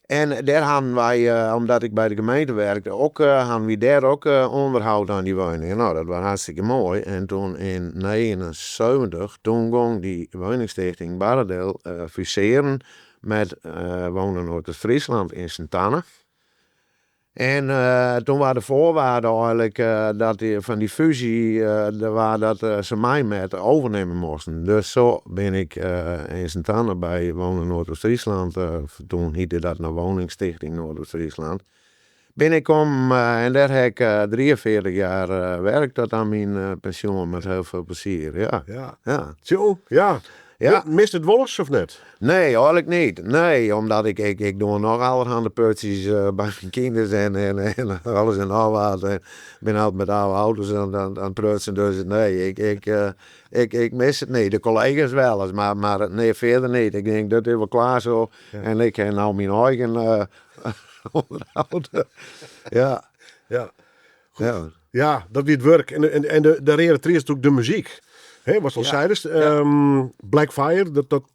En daar hadden wij, omdat ik bij de gemeente werkte, ook hadden we daar ook onderhoud aan die woningen. Nou, dat was hartstikke mooi. En toen in 79, toen ging die woningstichting Barradeel fuseren met Wonen Noord-Friesland in Sint-Anne. En toen waard de voorwaarde eigenlijk dat die, van die fusie, waar dat ze mij met overnemen moesten. Dus zo ben ik in Sint-Anne bij Wonen Noordoost-Friesland, toen heette dat nog Woningstichting Noordoost-Friesland, ben ik om en daar heb ik 43 jaar werkt tot aan mijn pensioen met heel veel plezier. Ja. Ja. Ja. Zo, ja. Ja. Mist it wolris of net? Nee, eigenlijk niet. Nee, omdat ik doe nog allerhande putjes bij mijn kinderen en alles en al wat. En ben altijd met oude auto's aan het prutsen. Dus nee, ik mis het niet. De collega's wel eens, maar nee, verder niet. Ik denk, dat is wel klaar zo. Ja. En ik heb nou mijn eigen onderhoud. Ja. Ja. Goed. Ja. Ja, dat wie it wurk. En de reade tried is natuerlik de muzyk. Hè, wat al zeidest. Blackfire, dat,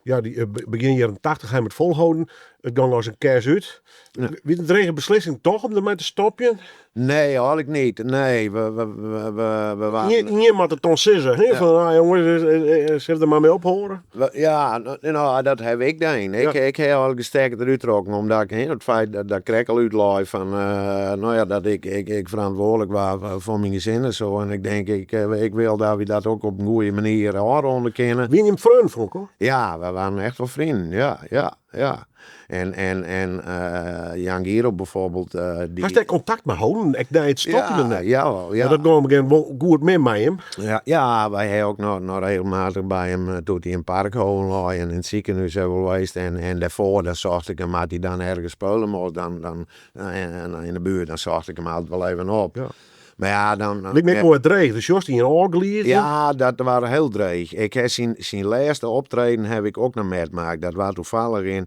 ja, die begin jaren 80 hij met volhouden. It gong as in kers út. Wie in drege beslissing toch om dermei te stopjen? Nee, eigenlijk niet. Nee, we waren... Ien moat it dan sizze, hè? Ja. Fan, ah, jongens, sil der mar mei ophâlde? Ja, nou, dat heb ik gedaan. Ik heb eigenlijk de stekker eruit getrokken, omdat ik, hè, het feit dat ik al uitlui van, nou ja, dat ik verantwoordelijk was voor mijn gezin en zo. En ik denk, ik wil dat we dat ook op een goede manier afronden kunnen. Wie je vriend, Franco? Ja, we waren echt wel vrienden, ja. En Jan Giro bijvoorbeeld, die Hast daar contact mee houden? Ik deed het stoppen Ja, ermee. ja, wel, ja. Ja, dat kwam op een gegeven moment goed mee met hem. Ja, wij hebben ook nog regelmatig bij hem, toen hij in het park lag en in het ziekenhuis hebben we geweest. En daarvoor, dan zocht ik hem, had hij dan ergens spelen moest, dan, en in de buurt, dan zocht ik hem altijd wel even op. Maar ja, dan Lijkt me ook wel wat dreig. Dus Jos die in oorglied. Ja, dat waren heel dreig. Ik heb zijn laatste optreden heb ik ook nog metgemaakt. Dat was toevallig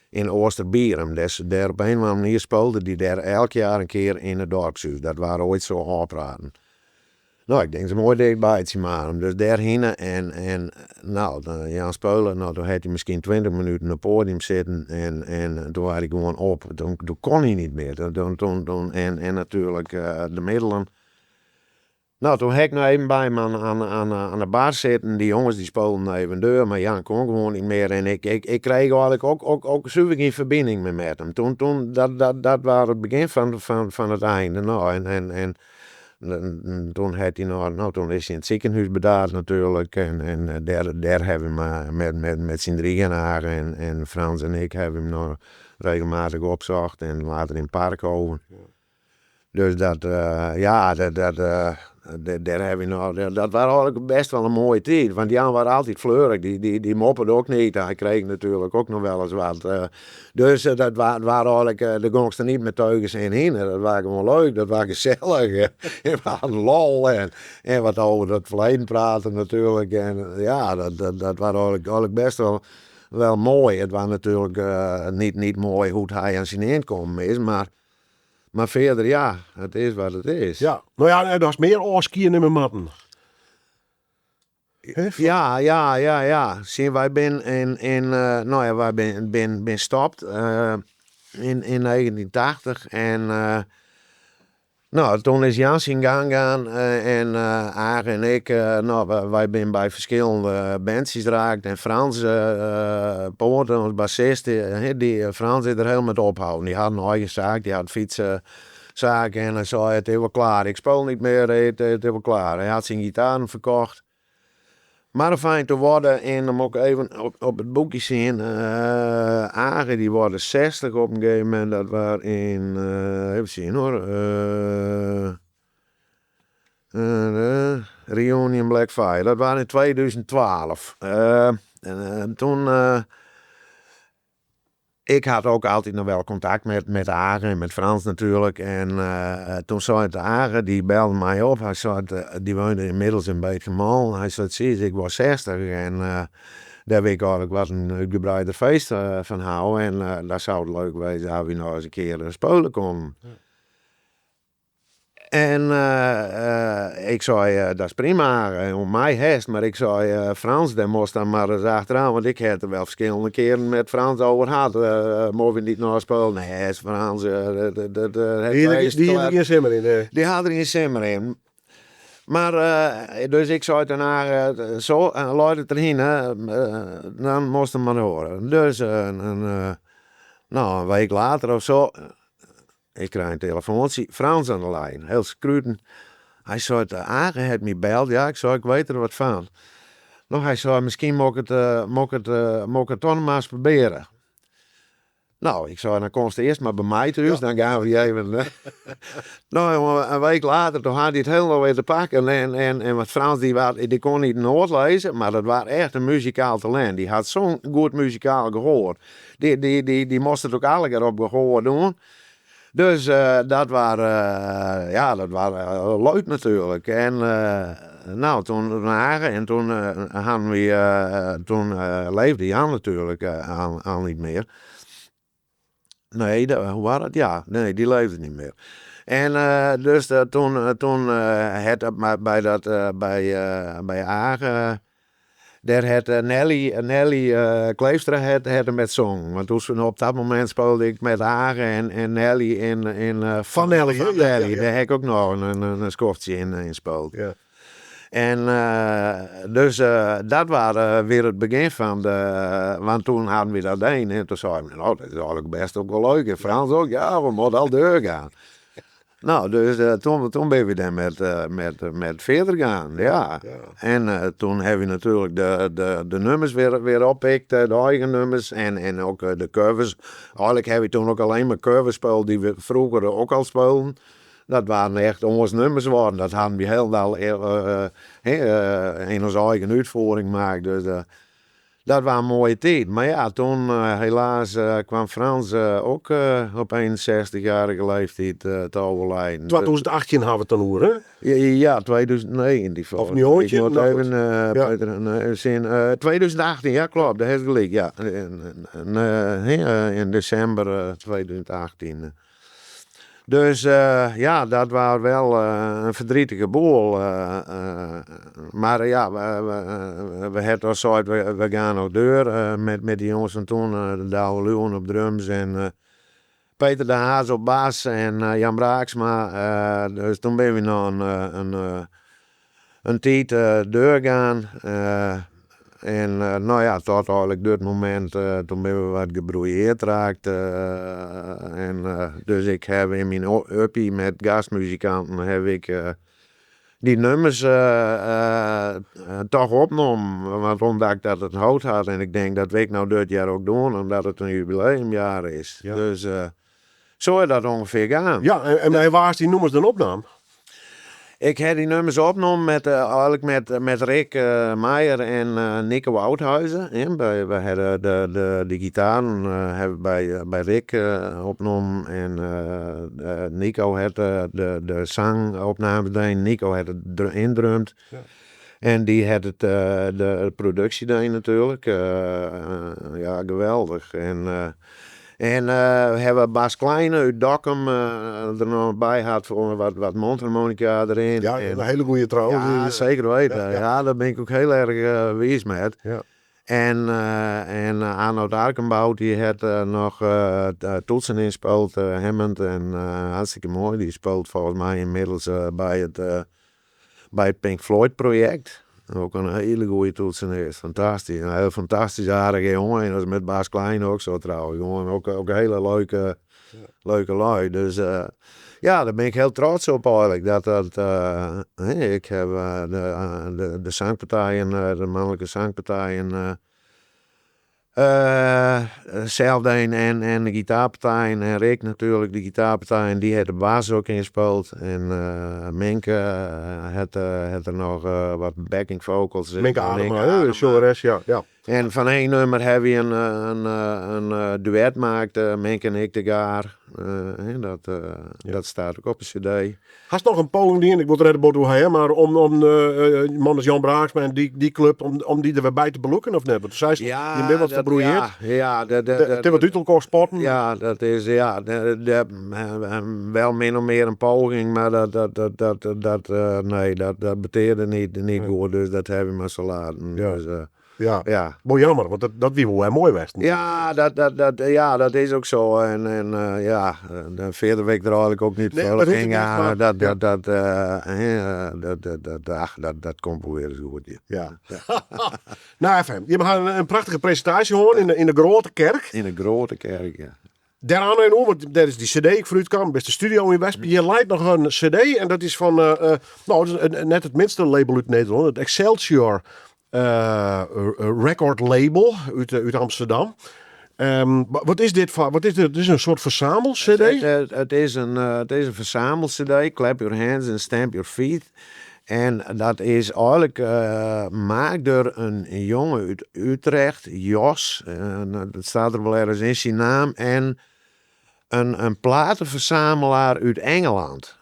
in Oosterbierum. Dus daar op een of andere manier speelde die daar elk jaar een keer in het dorpshuis. Dat waren ooit zo afpraten. Nou, ik denk ze mooi dichtbij het maar. Dus daarheen en nou, dan Jan Speulen, nou, toen had hij misschien 20 minuten op het podium zitten en toen was hij gewoon op. Toen kon hij niet meer. Toen, en natuurlijk de middelen. Nou, toen heb ik nog even bij hem aan de bar zitten. Die jongens die speelden even deur, maar Jan kon gewoon niet meer. En ik kreeg eigenlijk ook zuiver geen verbinding meer met hem. Toen, dat was het begin van het einde. Nou, en toen had hij nog, nou, toen is hij in het ziekenhuis bedaard natuurlijk. En daar hebben we hem met zijn drieën en Frans en ik hebben hem nog regelmatig opzocht. En later in Parkhoven. Dus dat, ja, dat, daar hebben we nog, dat was eigenlijk best wel een mooie tijd. Want Jan was altijd fleurig, die mopperde ook niet. Hij kreeg natuurlijk ook nog wel eens wat. Dus dat waren eigenlijk, de gong er niet met teugens en heen. Dat was gewoon leuk, dat was gezellig. En we hadden lol en wat over het verleden praten natuurlijk. En ja, dat was eigenlijk best wel mooi. Het was natuurlijk niet mooi hoe hij aan zijn inkomen is, maar verder, ja, het is wat het is. Ja, nou ja, er was meer ôfskiën in mijn matten. Hè? Ja. Zie, wij zijn in nou ja, wij ben stopt in 1980 en nou, toen is Jan zijn gang gaan en Aag en ik, nou, wij zijn bij verschillende bandjes geraakt en Frans Poort, ons bassist, die Frans is er helemaal met ophouden. Die had een eigen zaak, die had fietsenzaak en hij zei, het is wel klaar, ik speel niet meer, het is wel klaar. Hij had zijn gitaren verkocht. Maar fijn te worden en hem ook even op het boekje zien. Age die worden 60 op een gegeven moment. Dat was in, even zien hoor. Reunion Blackfire. Dat was in 2012. En toen. Ik had ook altijd nog wel contact met Age en met Frans natuurlijk. En toen zei het Age, die belde mij op. Hij zei, die woonde inmiddels in Beetgemal. Hij zei, zie ik was 60 en daar wil ik eigenlijk wat een uitgebreider feest van houden. En daar zou het leuk wezen als we nog eens een keer spelen konden. En ik zei, dat is prima, om mij hest. Maar ik zei, Frans, daar moest dan maar eens achteraan. Want ik had er wel verschillende keren met Frans over gehad. Mogen we niet nog spelen? Nee, is Frans, dat Die had er geen zin meer in. Nee. Die had er geen zin meer in. Maar, dus ik zei daarna, zo, en luid het erin, hè, dan moest het maar horen. Dus, nou, een week later of zo, Ik krij in telefoantsje, Frans aan de lijn, heel skruten. Hy seit, Age hat my beld, ja, ik sei, ik weet der wat fan. No, hy sei, miskien mot ik it, mot ik it, mot ik it toch noch mar ris probearje. No, ik sei, dan komst earst mar by my thús, dan gean we even. No, jonge, in week later, toen had hy it hielendal wer te pakken. En want Frans dy waard, dy kon niet noat lêze, mar dat waard echt in muzikaal talint. Dy hat zo'n goed muzikaal gehoar. Dy moast it ook allegear op gehoar doen. Dus dat waard, ja, dat waard leuk natuurlijk. En nou, toen Age en toen hadden we, toen leefde Jan natuurlijk al niet meer. Nee, hoe waard dat? Ja, nee, dy leefde niet meer. En dus toen het dat mar by dat, by Age, dêr hat Nelly Kleefstra hat der met songen. Want toen op dat momint spylde ik met Age en Nelly en Van Nelly, hè? Van Nelly, dêr ha ik ek noch in skoftsje yn spylde. En dus dat waard wer it begjin fan de, want toen hadden we dat dien en toen seiden we, nou dat is eigenlik best ook wol leuk. En Frans ook, ja, we moatte al deurgaan. Nou, dus toen binne we dêr met fierder gaan, ja. En toen hawwe we natuerlik de nummers wer oppikt, de eigen nummers en ook de covers. Eigenlik hawwe we toen ook allinne mar covers spylde dy't we froeger ook al spylden. Dat waarden echt ûns nummers worden. Dat hadden we hielendal yn ús eigen útfiering makke. Dus dat waard in moaie tiid. Mar ja, toen helaas kwam Frans ook op 61-jarige leeftiid te overlijden. 2018 hawwe we it dan oer, hè? Ja, 2019. Of 19? Ik moet Nou, even, goed. Peter, nee, zien. 2018, ja klopt, dêr hast gelyk, ja. In desimber 2018. Dus ja, dat waard wel in ferdrietige boel. Mar ja, we hawwe al sein, we gean noch deur met dy jonges fan toen. Douwe Luwen op drums en Peter de Haas op bas en Jan Braaksma. Dus toen binne we noch in tiid deurgaan. En no ja, tot eigenlik dit momint, toen binne we wat gebrouilleerd raakt. En dus ik haw yn myn uppie met gastmuzikanten haw ik dy nummers toch opnommen. Want omdat ik dat it hold hat en ik denk dat wol ik no dit jaar ook doen, omdat it in jubileumjaar is. Dus zo is dat ûngefear gaan. Ja, en mei wa hast dy nûmers dan opnaam? Ik ha dy nummers opnommen eigenlik met Rick Meijer en Nico Oudhuizen. Hè. We ha de gitaren hawwe by Rick opnommen en Nico hat de sangopnames dien. Nico hat it yndrumd. En dy hat de produksje dien natuerlik. Ja, geweldich. En hawwe we Bas Kleine út Dokkum der noch by hat foar wat mondharmonica deryn. Ja, in hiele goede trouwens. Ja, seker weten. Ja, dêr bin ik ook hiel erch wiis mei. En Arnold Arkenbout dy hat noch toetsen ynspylde, Hammond en hartstikke moai. Dy spilet folgens my ynmiddels by it Pink Floyd projekt. Ook in hiele goede toetsenist, fantastysk. In hiel fantastysk aardige jonge en dat is met Bas Klein ook zo trouwens. Gewoan ook hiele leuke lui. Dus ja, dêr bin ik hiel trots op eigenlik. Dat dat, hè, ik haw de sangpartijen, de manlike sangpartijen sels dien en de gitaarpartijen en Rick natuerlik de gitaarpartijen, dy hat de bas ook ynspylde. En Minke hat der noch wat backing vocals. Minke Adema, hè, de sjongeres, ja. Ja. En fan één nummer hawwe we in duet maakt, Minke en ik tegearre. Dat staat ook op de cd. Hast noch in poging dien, ik wol it der net bot oer ha, mar om man as Jan Braaksma en dy klup, om dy der wer by te belûken of net? Want do seist, Ja, je binne wat dat, ferbrouilleard. ja, dat, dat, Het is wat út elkoar spatten. Ja, dat is, ja, wel min of mear in poging, mar dat, nee, dat betearde niet goed, dus dat hawwe we mar sa laten. Dus, ja. Wol jammer, want dat wie wol wer moai west. Ja, dat is ook zo. En ja, dan fierder wol ik der eigenlik ook niet Nee, folle dat hoecht yn ek net, gean. mar ja. Ach, dat komt wol wer ris goed. Ja. Ja. Nou, enfin, jim ha in prachtige presintaasje hân yn de Groate Kerk. Yn de Groate Kerk, ja. Dêrnei noch even, want dêr is dy cd ek foar útkaam, bist de studio yn west. Hjir leit noch in cd en dat is fan, no, net it minste label út Nederlân, it Excelsior Record Label út Amsterdam. Wat is dit foar, wat is dit? It is in soart fersamel-cd? It is in fersamel-cd, Clap Your Hands and Stamp Your Feet. En dat is eigenlik maakt door in jonge út Utrecht, Jos, dat staat der wol ergens yn syn naam, en in platenverzamelaar út Engeland.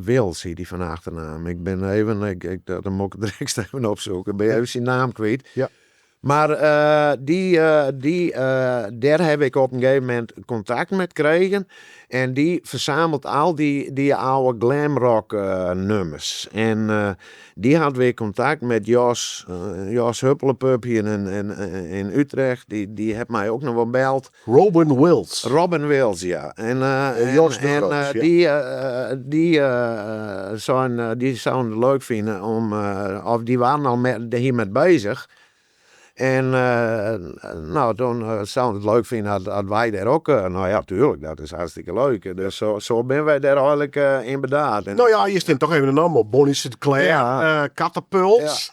Wils hiet dy fan achternaam. Ik bin even, ik, dat moat ik direkt even opzoeken, bin even syn naam kwyt. Mar dêr ha ik op in gegeven momint kontakt mei krigen. En dy ferzamelt al dy âlde glamrock nûmers. En dy hat wer kontakt mei Jos Huppelepup hjir yn Utrecht. Dy hat my ek noch wol beld. Robin Wills. Robin Wills, ja. En Jos de en, Groot, ja. Dy soenen it leuk fine om, of dy wienen al hjirmei beuzich. En no, doe soenen it leuk fine as wy dêr ek, no ja, tuerlik, dat is hartstikke leuk. Dus sa binne wy dêr eigenlik yn bedarre. No ja, hjir stean toch even de nammen op. Bonnie St. Clair, Catapult,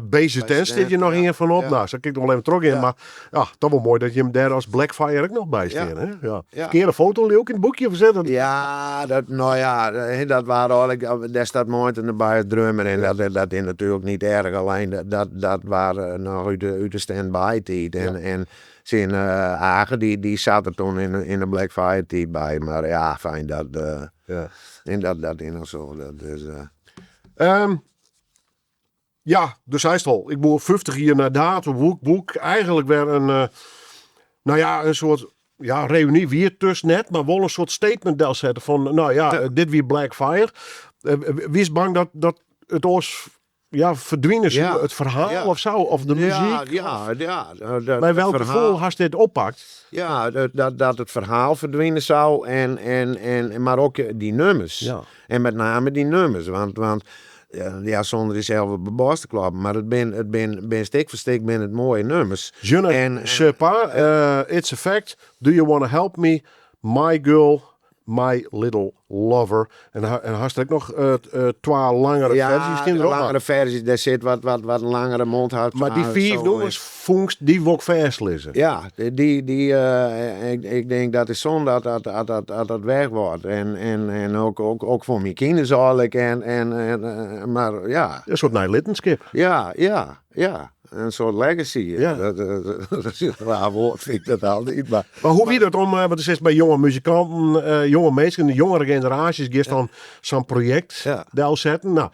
BZN stiet hjir noch ien fan op. No, sa kin ik noch wol even trochgean. Mar ja, toch wol moai dat jim dêr as Blackfire ek noch by stean. Hè? Ja. Ferkearde foto leau ik yn it boekje, of is dat? Ja, dat, no ja, dat waard eigenlik, dêr stiet Maarten derby as drummer en dat is natuerlik net erch, allinne dat waard noch út de stand-by tiid. En syn Age, dy siet der doe yn de Blackfire tiid by, mar ja, fijn, dat, en dat is noch sa. Dat is, Ja, do seist al, ik woe 50 jier nei dato, woe ik eigenlik wer in, no ja, in soart, ja, reuny wie it dus net, mar wol in soart statement delsette fan, no ja, dit wie Blackfire. Wiest bang dat it oars, ja, ferdwine soe, it ferhaal of sa, of de muzyk? Ja, dat Mei welk ferhaal gefoel hast dit oppakt? Ja, dat it ferhaal ferdwine soe en mar ek dy nûmers. En met name dy nûmers, want ja, sûnder dysels op de boarst te kloppen, mar it binne stik foar stik binne it moaie nûmers. Je ne sais pas, It's a Fact, Do You Wanna Help Me, My Girl, My Little Lover. En hast der ek noch twa langere ferzjes Ja, derop? Langere ferzjes, dêr sit wat langere mondharp. Mar dy fiif nûmers fûnst, dy wol ik fêstlizze. Ja, ik tink dat is sûnde dat dat weg wordt. En ek foar myn kinders eigenlik. En, mar ja. In soart neilittenskip. Ja. In soart legacy. Dat is in raar woord, fyn ik dat altyd. Mar, Mar hoe wie dat om, want do silst by jonge muzikanten, jonge minsken, de jongere generaasjes, giest dan sa'n projekt delsetten. No,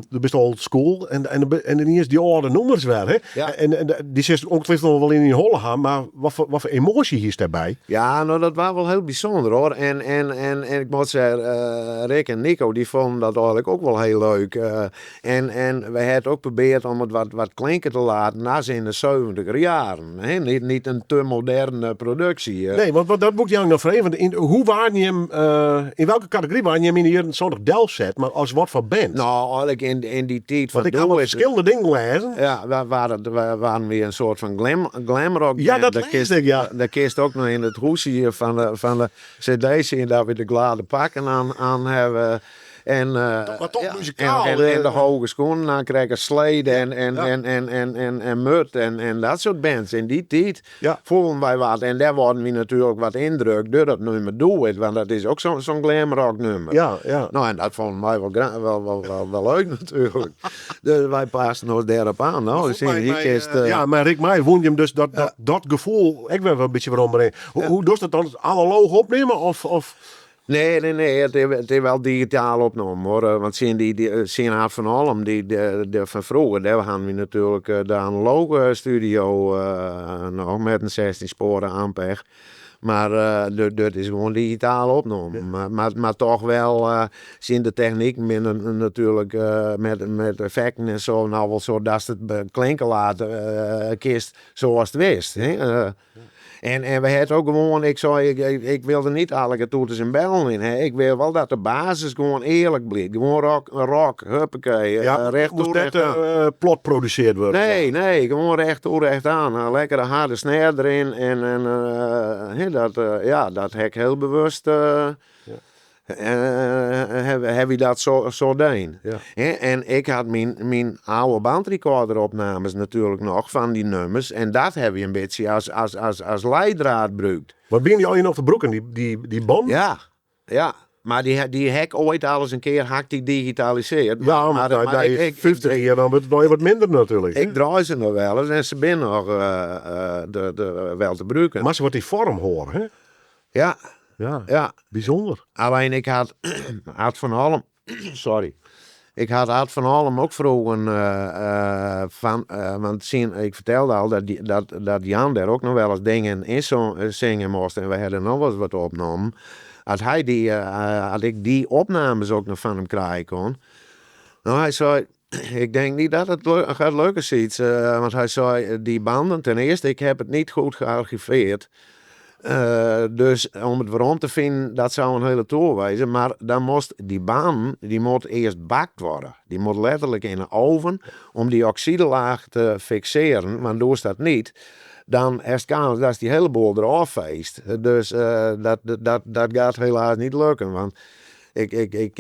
do bist old school en iens dy âlde nûmers wer. Hè? En dy silst ongetwijfeld noch wol yn dyn holle ha, mar watfoar emoasje hiest dêrby? Ja, no dat wie wol hiel bysûnder hoor. En ik moat sizze, Rick en Nico dy fûnen dat eigenlik ek wol hiel leuk. En wy ha ek probearre om it wat klinke te litten as yn de 70er jaren. Hè? Net in te moderne produksje. Nee, want dat moat ik jou noch freegje. Want hoe waarden jim, yn welke kategory waarden jim yn de jierren 70 delset, mar as watfoar band? No, eigenlik yn dy tiid fan Want ik ha doe wat ferskillende dingen lêzen. Ja, waarden wy in soart fan glamrock Ja, band. dat lêsde ik, ja. Dêr kinst ek noch yn it hoesje fan de cd sjen dat wy de glêde pakken oan hawwe. En, Mar toch ja, muzikaal, en de hege skuon, dan krij ik in slede en mut en dat soart bands. Yn dy tiid foelen wy wat. En dêr waarden wy natuerlik wat yndrukt troch dat nûmer Do It, want dat is ek sa'n glamrock nûmer. No, en dat fûnen wy wol leuk natuerlik. Dus wy pasten ons dêrop oan. No, Goed, sien, hjir kinst, ja, mar Rick Meij wûn him dus dat gefoel ek wer in bytsje werombringe. Hoe dochst dat dan? Analoach opnimme of? Nee, it is wol digitaal opnommen hoor. Want sien dy, sien Hart van Holm, dy, de fan froeger, dêr hawwe wy natuerlik de analoge studio noch met in 16 spoaren Ampeg. Mar dat is gewoan digitaal opnommen. Mar toch wol, sien de technyk binne natuerlik met effekten en sa, no wol sa datst it klinke litte kinst sa ast witst. Hè? En we het ook gewoon, ik zei, ik wilde niet alle toeters en bellen in. Hè. Ik wil wel dat de basis gewoon eerlijk blijft. Gewoon rock, rock, huppakee. Ja, recht moest toe, net recht aan. Plot produceerd worden. Nee, nee, gewoon recht toe, recht aan. Een lekkere harde snare erin. En hè, dat, ja, dat heb ik heel bewust. Heb je dat zo gedaan. Hè, en ik had mijn oude bandrecorderopnames natuurlijk nog van die nummers. En dat heb je een beetje als leidraad gebruikt. Wat ben je al in op de broeken, die band? Ja, ja. Maar die hek ooit al eens een keer hak die digitaliseerd. Ja, maar, Maar ik, 50 jaar, dan wordt het nog wat minder natuurlijk. Ik draai ze nog wel eens en ze zijn nog wel te gebruiken. Maar ze wordt die vorm horen, hè? Ja. Ja, ja. Bijzonder. Alleen ik had van Holm, sorry. Ik had van Holm ook vroegen van, want zien, ik vertelde al dat Jan daar ook nog wel eens dingen in zingen moest en we hadden nog wel eens wat opgenomen. Als had ik die opnames ook nog van hem krijgen kon. Nou, hij zei, ik denk niet dat het gaat lukken, zoiets. Want hij zei, die banden, ten eerste, ik heb het niet goed gearchiveerd. Dus om het waarom te vinden, dat zou een hele tour wezen. Maar dan moest die baan, die moet eerst bakt worden. Die moet letterlijk in een oven om die oxidelaag te fixeren. Want doe dat niet, dan is het kans dat die hele boel eraf feest. Dus dat gaat helaas niet lukken. Want ik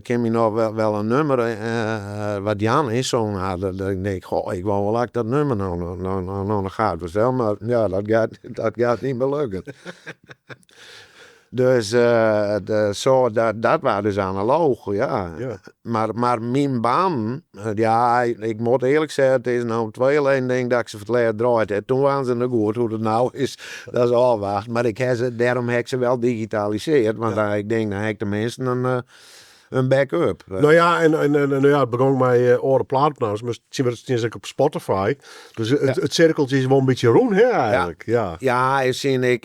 ken me nog wel een nummer wat Jan in zo'n had. Dat ik denk, goh, ik wou wel dat ik dat nummer nou gaat bestellen. Maar ja, dat gaat niet meer lukken. Dus dat was dus analoog, ja. Maar mijn baan, ja, ik moet eerlijk zeggen, het is nou twee alleen denk dat ik ze voor het laatst draaid heb. Toen waren ze nog goed, hoe het nou is, dat is al wacht. Maar daarom heb ik ze wel digitaliseerd, want ik denk, dan heb ik tenminste een backup. Nou ja, en nou ja, het begon met oren plaatopnames, maar het zien we het ook op Spotify. Dus het cirkeltje is wel een beetje rond, hè, eigenlijk. Ja. Ja, ik zie,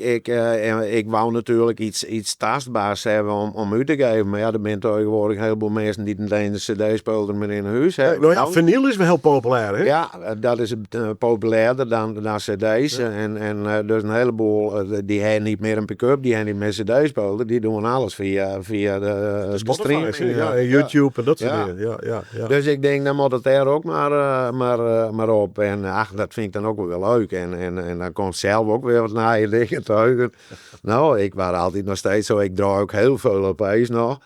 ik wou natuurlijk iets tastbaars hebben om u te geven. Maar ja, er zijn tegenwoordig een heleboel mensen die meteen de cd-speler meer in huis hebben. Nou ja, vinyl is wel heel populair, hè? Ja, dat is het, populairder dan cd's. En dus een heleboel, die hebben niet meer een pick-up, die hebben niet meer cd-speler. Die doen alles via de Spotify, streaming. zie je. Ja, en YouTube en dat soort Ja. dingen. Ja. Dus ik denk, dan moet het daar ook maar op. En ach, dat vind ik dan ook wel weer leuk. En dan komt zelf ook weer wat naar je dingen teugen. Nou, ik was altijd nog steeds zo. Ik draai ook heel veel op ijs nog.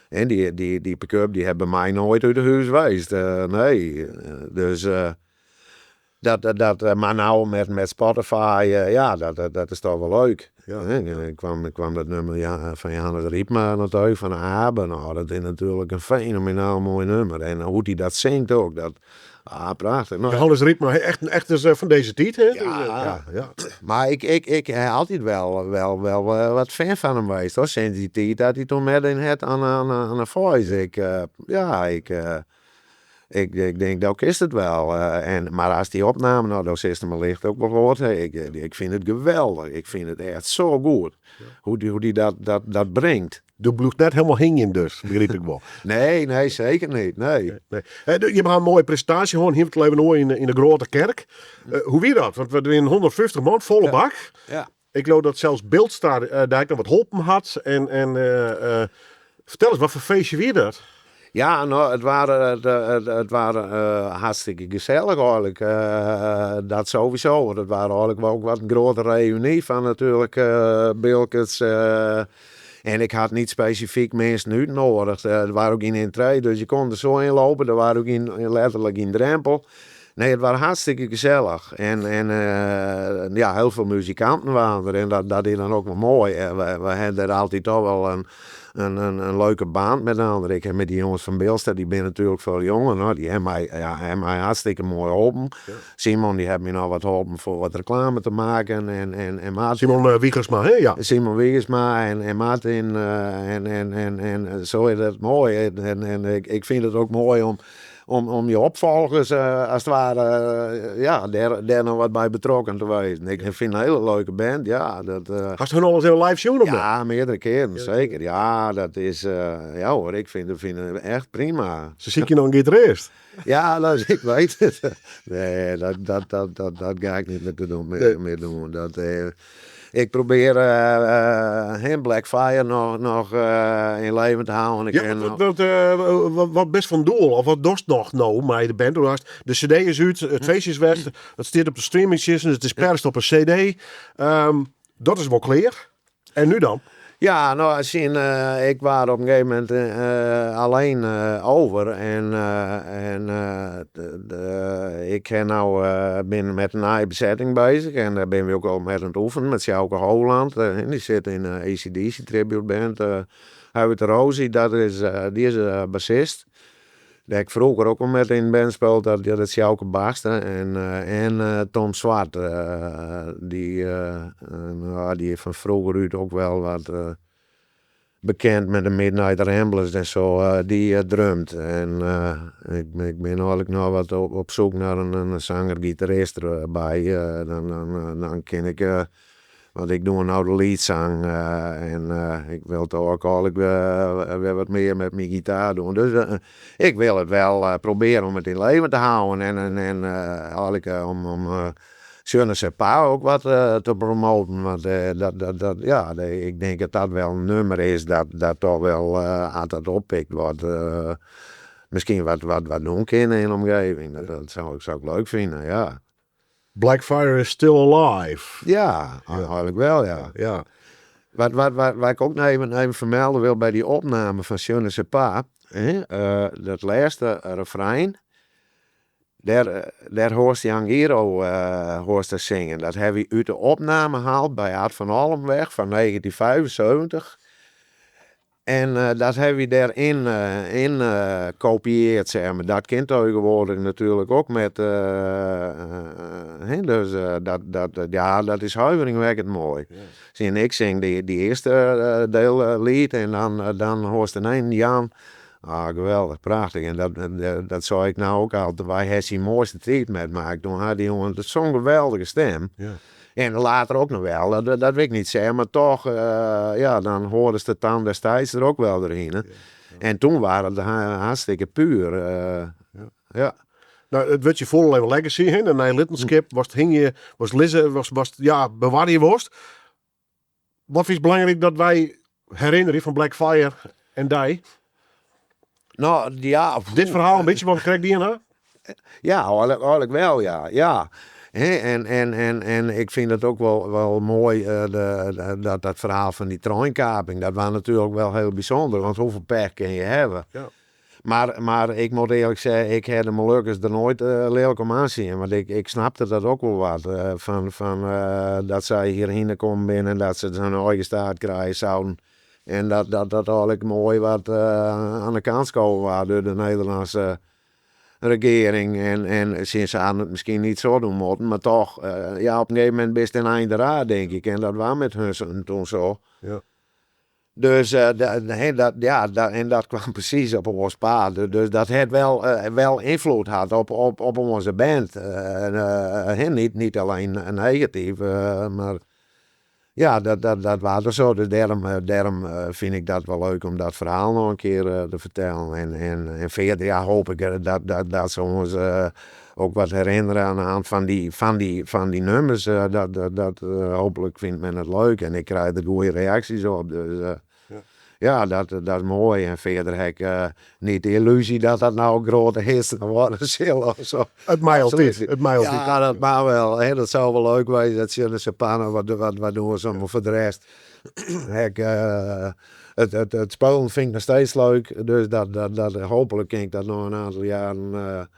En die pick-up, die hebben mij nooit uit de huis geweest. Nee. Dus dat, maar nou met Spotify, ja, dat is toch wel leuk. Hè, en ik kwam dat nummer, ja, van Johannes Riepma natuurlijk, van Abe. Nou, dat is natuurlijk een fenomenaal mooi nummer. En hoe hij dat zingt ook, dat, prachtig. Nou, Johannes Riepma, echt dus, van deze tijd, hè? Ja. Dus ja, ja. Maar ik heb altijd wel wat fan van hem geweest, hoor. Sinds die tijd dat hij toen met in het aan de Voice. Ik ja, ik ik, ik denk, dat is het wel. Maar als die opname nou, dat is het licht ook wel gehoord. Hey, ik vind het geweldig. Ik vind het echt zo goed. Hoe die dat brengt. De bloed net helemaal hing in dus, begreep ik wel. Nee, nee, zeker niet. Nee. Nee, nee. Hè, je hebt een mooie presentatie gewoon hier te leven nooit in de Grote Kerk. Hoe wie dat? Want we doen 150 man, volle bak. Ik geloof dat zelfs Bildstar daar ik nog wat holpen had. En vertel eens, wat voor feestje weer dat? Ja, nou, het waren hartstikke gezellig eigenlijk. Dat sowieso. Want het waren eigenlijk wel ook wat een grote reunie van natuurlijk Bilkerts. En ik had niet specifiek mensen uitgenodigd. Er waren ook geen entree, dus je kon er zo in lopen. Er waren ook letterlijk geen drempel. Nee, het was hartstikke gezellig. En ja, heel veel muzikanten waren er. En dat is dan ook wel mooi. We hebben daar altijd toch wel een leuke band met anderen. Ik heb met die jongens van Bilster, die ben natuurlijk veel jonger. Nou, die hebben mij hartstikke mooi geholpen. Simon, die heeft me nou wat geholpen voor wat reclame te maken. En Martin. Simon Wiegersma, hè? Ja. Simon Wiegersma en Martin. En zo is dat mooi. En ik vind het ook mooi om je opfolgers as it ware, ja, dêr noch wat by betrokken te wezen. Ik fyn it in hiele leuke band, ja. Dat, Hast hun alris even live sjoen of net? Ja, meardere kearen, seker. Ja, dat is, ja hoor, ik fyn it echt prima. Se sykje noch in gitarist. Ja, dat, ik weet it. Nee, dat ga ik niet meer te doen, meer doen. Dat, ik probeer eh, Blackfire noch yn leven te hâlden. Ja, wat bist fan doel of wat dochst noch no mei de band? Do hast, de cd is út, it feestje is west, it stiet op de streamingtsjinsten, it is perst op in cd. Dat is wol klear. En nu dan? Ja, no, syn, ik waard op in gegeven momint alleen over en ik ha no, bin met in nije besetting bezich en dêr binne we ook al met oan it oefenen met Sjouke Hoogland. Dy sit yn de ACDC tribute band. Huibert de Rosie, dat is, dy is bassist. Dêr ik froeger ook al met yn in band spile, dat is Sjouke Baste en Tom Zwart, dy, no, dy is fan froeger út ook wel wat bekend met de Midnight Ramblers en zo, dy drumt. En ik bin eigenlik noch wat op zoek naar in sanger-gitarist derby, dan kin ik, want ik doe no de leadsang en ik wil toch ook eigenlik wer wat mear met myn gitaar doen. Dus ik wil it wel probearje om it yn leven te hâlden en eigenlik om Je ne sais pas ook wat te promoaten. Want dat, ja, ik denk dat dat wel in nummer is dat toch wel, as dat oppikt wordt, miskien wat doen kin yn de omgeving. Dat soe ik leuk fine, ja. Blackfire is still alive. Ja, eigenlik wel, ja. Wat ik ook nog even fermelde wil by dy opname fan Je ne sais pas, hè, dat lêste refrein, dêr hoarst Jan Giro hoarst dêr singen. Dat ha wy út de opname haald by Ad van Olmweg fan 1975. En dat ha wy dêr yn kopieard, zeg maar. Dat kin tegenwoordig natuurlijk ook met, hè, dus dat, ja, dat is huiveringwekkend moai. Zie, ik sing dy earste deel liet en dan hoarst ynienen Jan. Ah, geweldich, prachtich. En dat sei ik nou ook al, wy ha syn moaiste tiid metmakke. Doe hat dy jongen zo'n geweldige stim. En later ook noch wel, dat wil ik niet zeggen, mar toch, ja, dan hoardest de tand des tijds der ook wel derhinne. En toen waard it hartstikke puer. Ja. No, it wurdsje foel even legacy, hè, de neilittenskip, watst hingje, watst lizze, watst, ja, bewarje wolst. Wat fynst belangryk dat wy herinnerje fan Blackfire en dy? No, ja. Dit ferhaal in bytsje wat we krekt dien ha? Ja, eigenlik wel, ja. Ja. Hè, en ik fyn it ook wel moai, dat ferhaal fan dy treinkaping. Dat wie natuerlik wel hiel bysûnder, want hoefolle pech kinne je hawwe? Mar ik moat earlik sizze, ik ha de Molukkers der noait lilk om oansjoen. Want ik snapte dat ook wol wat. Fan dat sy hjirhinne kommen binne en dat se hun eigen staat krije souden. En dat dat eigenlik moai wat oan de kant skoven waard deur de Nederlânske regearing. En se hadden it miskien niet sa doen moatten, mar toch, ja, op in gegeven momint bist in ein de raad, denk ik. En dat wie met hun toen sa. Dus dat, ja, en dat kwam presys op ons paad. Dus dat hat wel ynfloed hân op onze band. En niet alleen negatyf, mar ja, dat wie sa. Dus dêrom fyn ik dat wol leuk om dat ferhaal noch in kear te fertellen. En fierder, ja, hoopje ik dat se ons ook wat herinnerje oan de hân fan dy nummers. Dat hooplik fynt men it leuk en ik krij der goede reaksjes op. Dus ja, dat is moai. En fierder ha ik niet de illusie dat dat no grutte hits wurde sil of sa. It mei altyd. It mei altyd. Ja, dat mei wol. Hè, dat soe wol leuk wêze, dat sille se pannen wat doen se, mar foar de rest ha ik it spyljen fyn ik noch steeds leuk. Dus dat hooplik kin ik dat noch in oantal jaren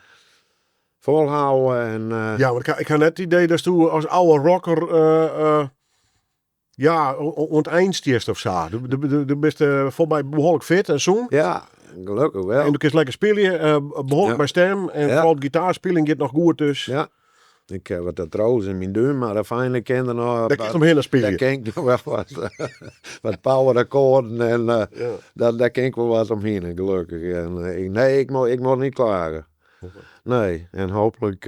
folhâlde. En, Ja, want ik ha net it idee datsto as âlde rocker ja, oan it ein stiest of sa. Do bist folgens my behoarlik fit en sûn. Ja, gelokkich wol. En do kinst lekker spylje, behoarlik mei stim. En foaral it gitaarspyljen giet noch goed dus. Ja. Ik ha wat artrose yn myn dúm, mar fijn, ik kin der noch... Dêr kinst omhinne spylje. Dêr kin ik noch wol wat power akkoarden en dêr kin ik wol wat omhinne, gelokkich. En, nee, ik mei niet klagen. Nee, en hooplik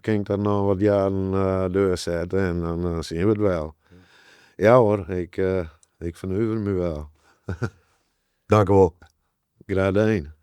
kin ik dat noch wat jaren doorsette en dan zien we het wel. Ja hoor, ik fernuverje my wel. Dankewol. Graach dien.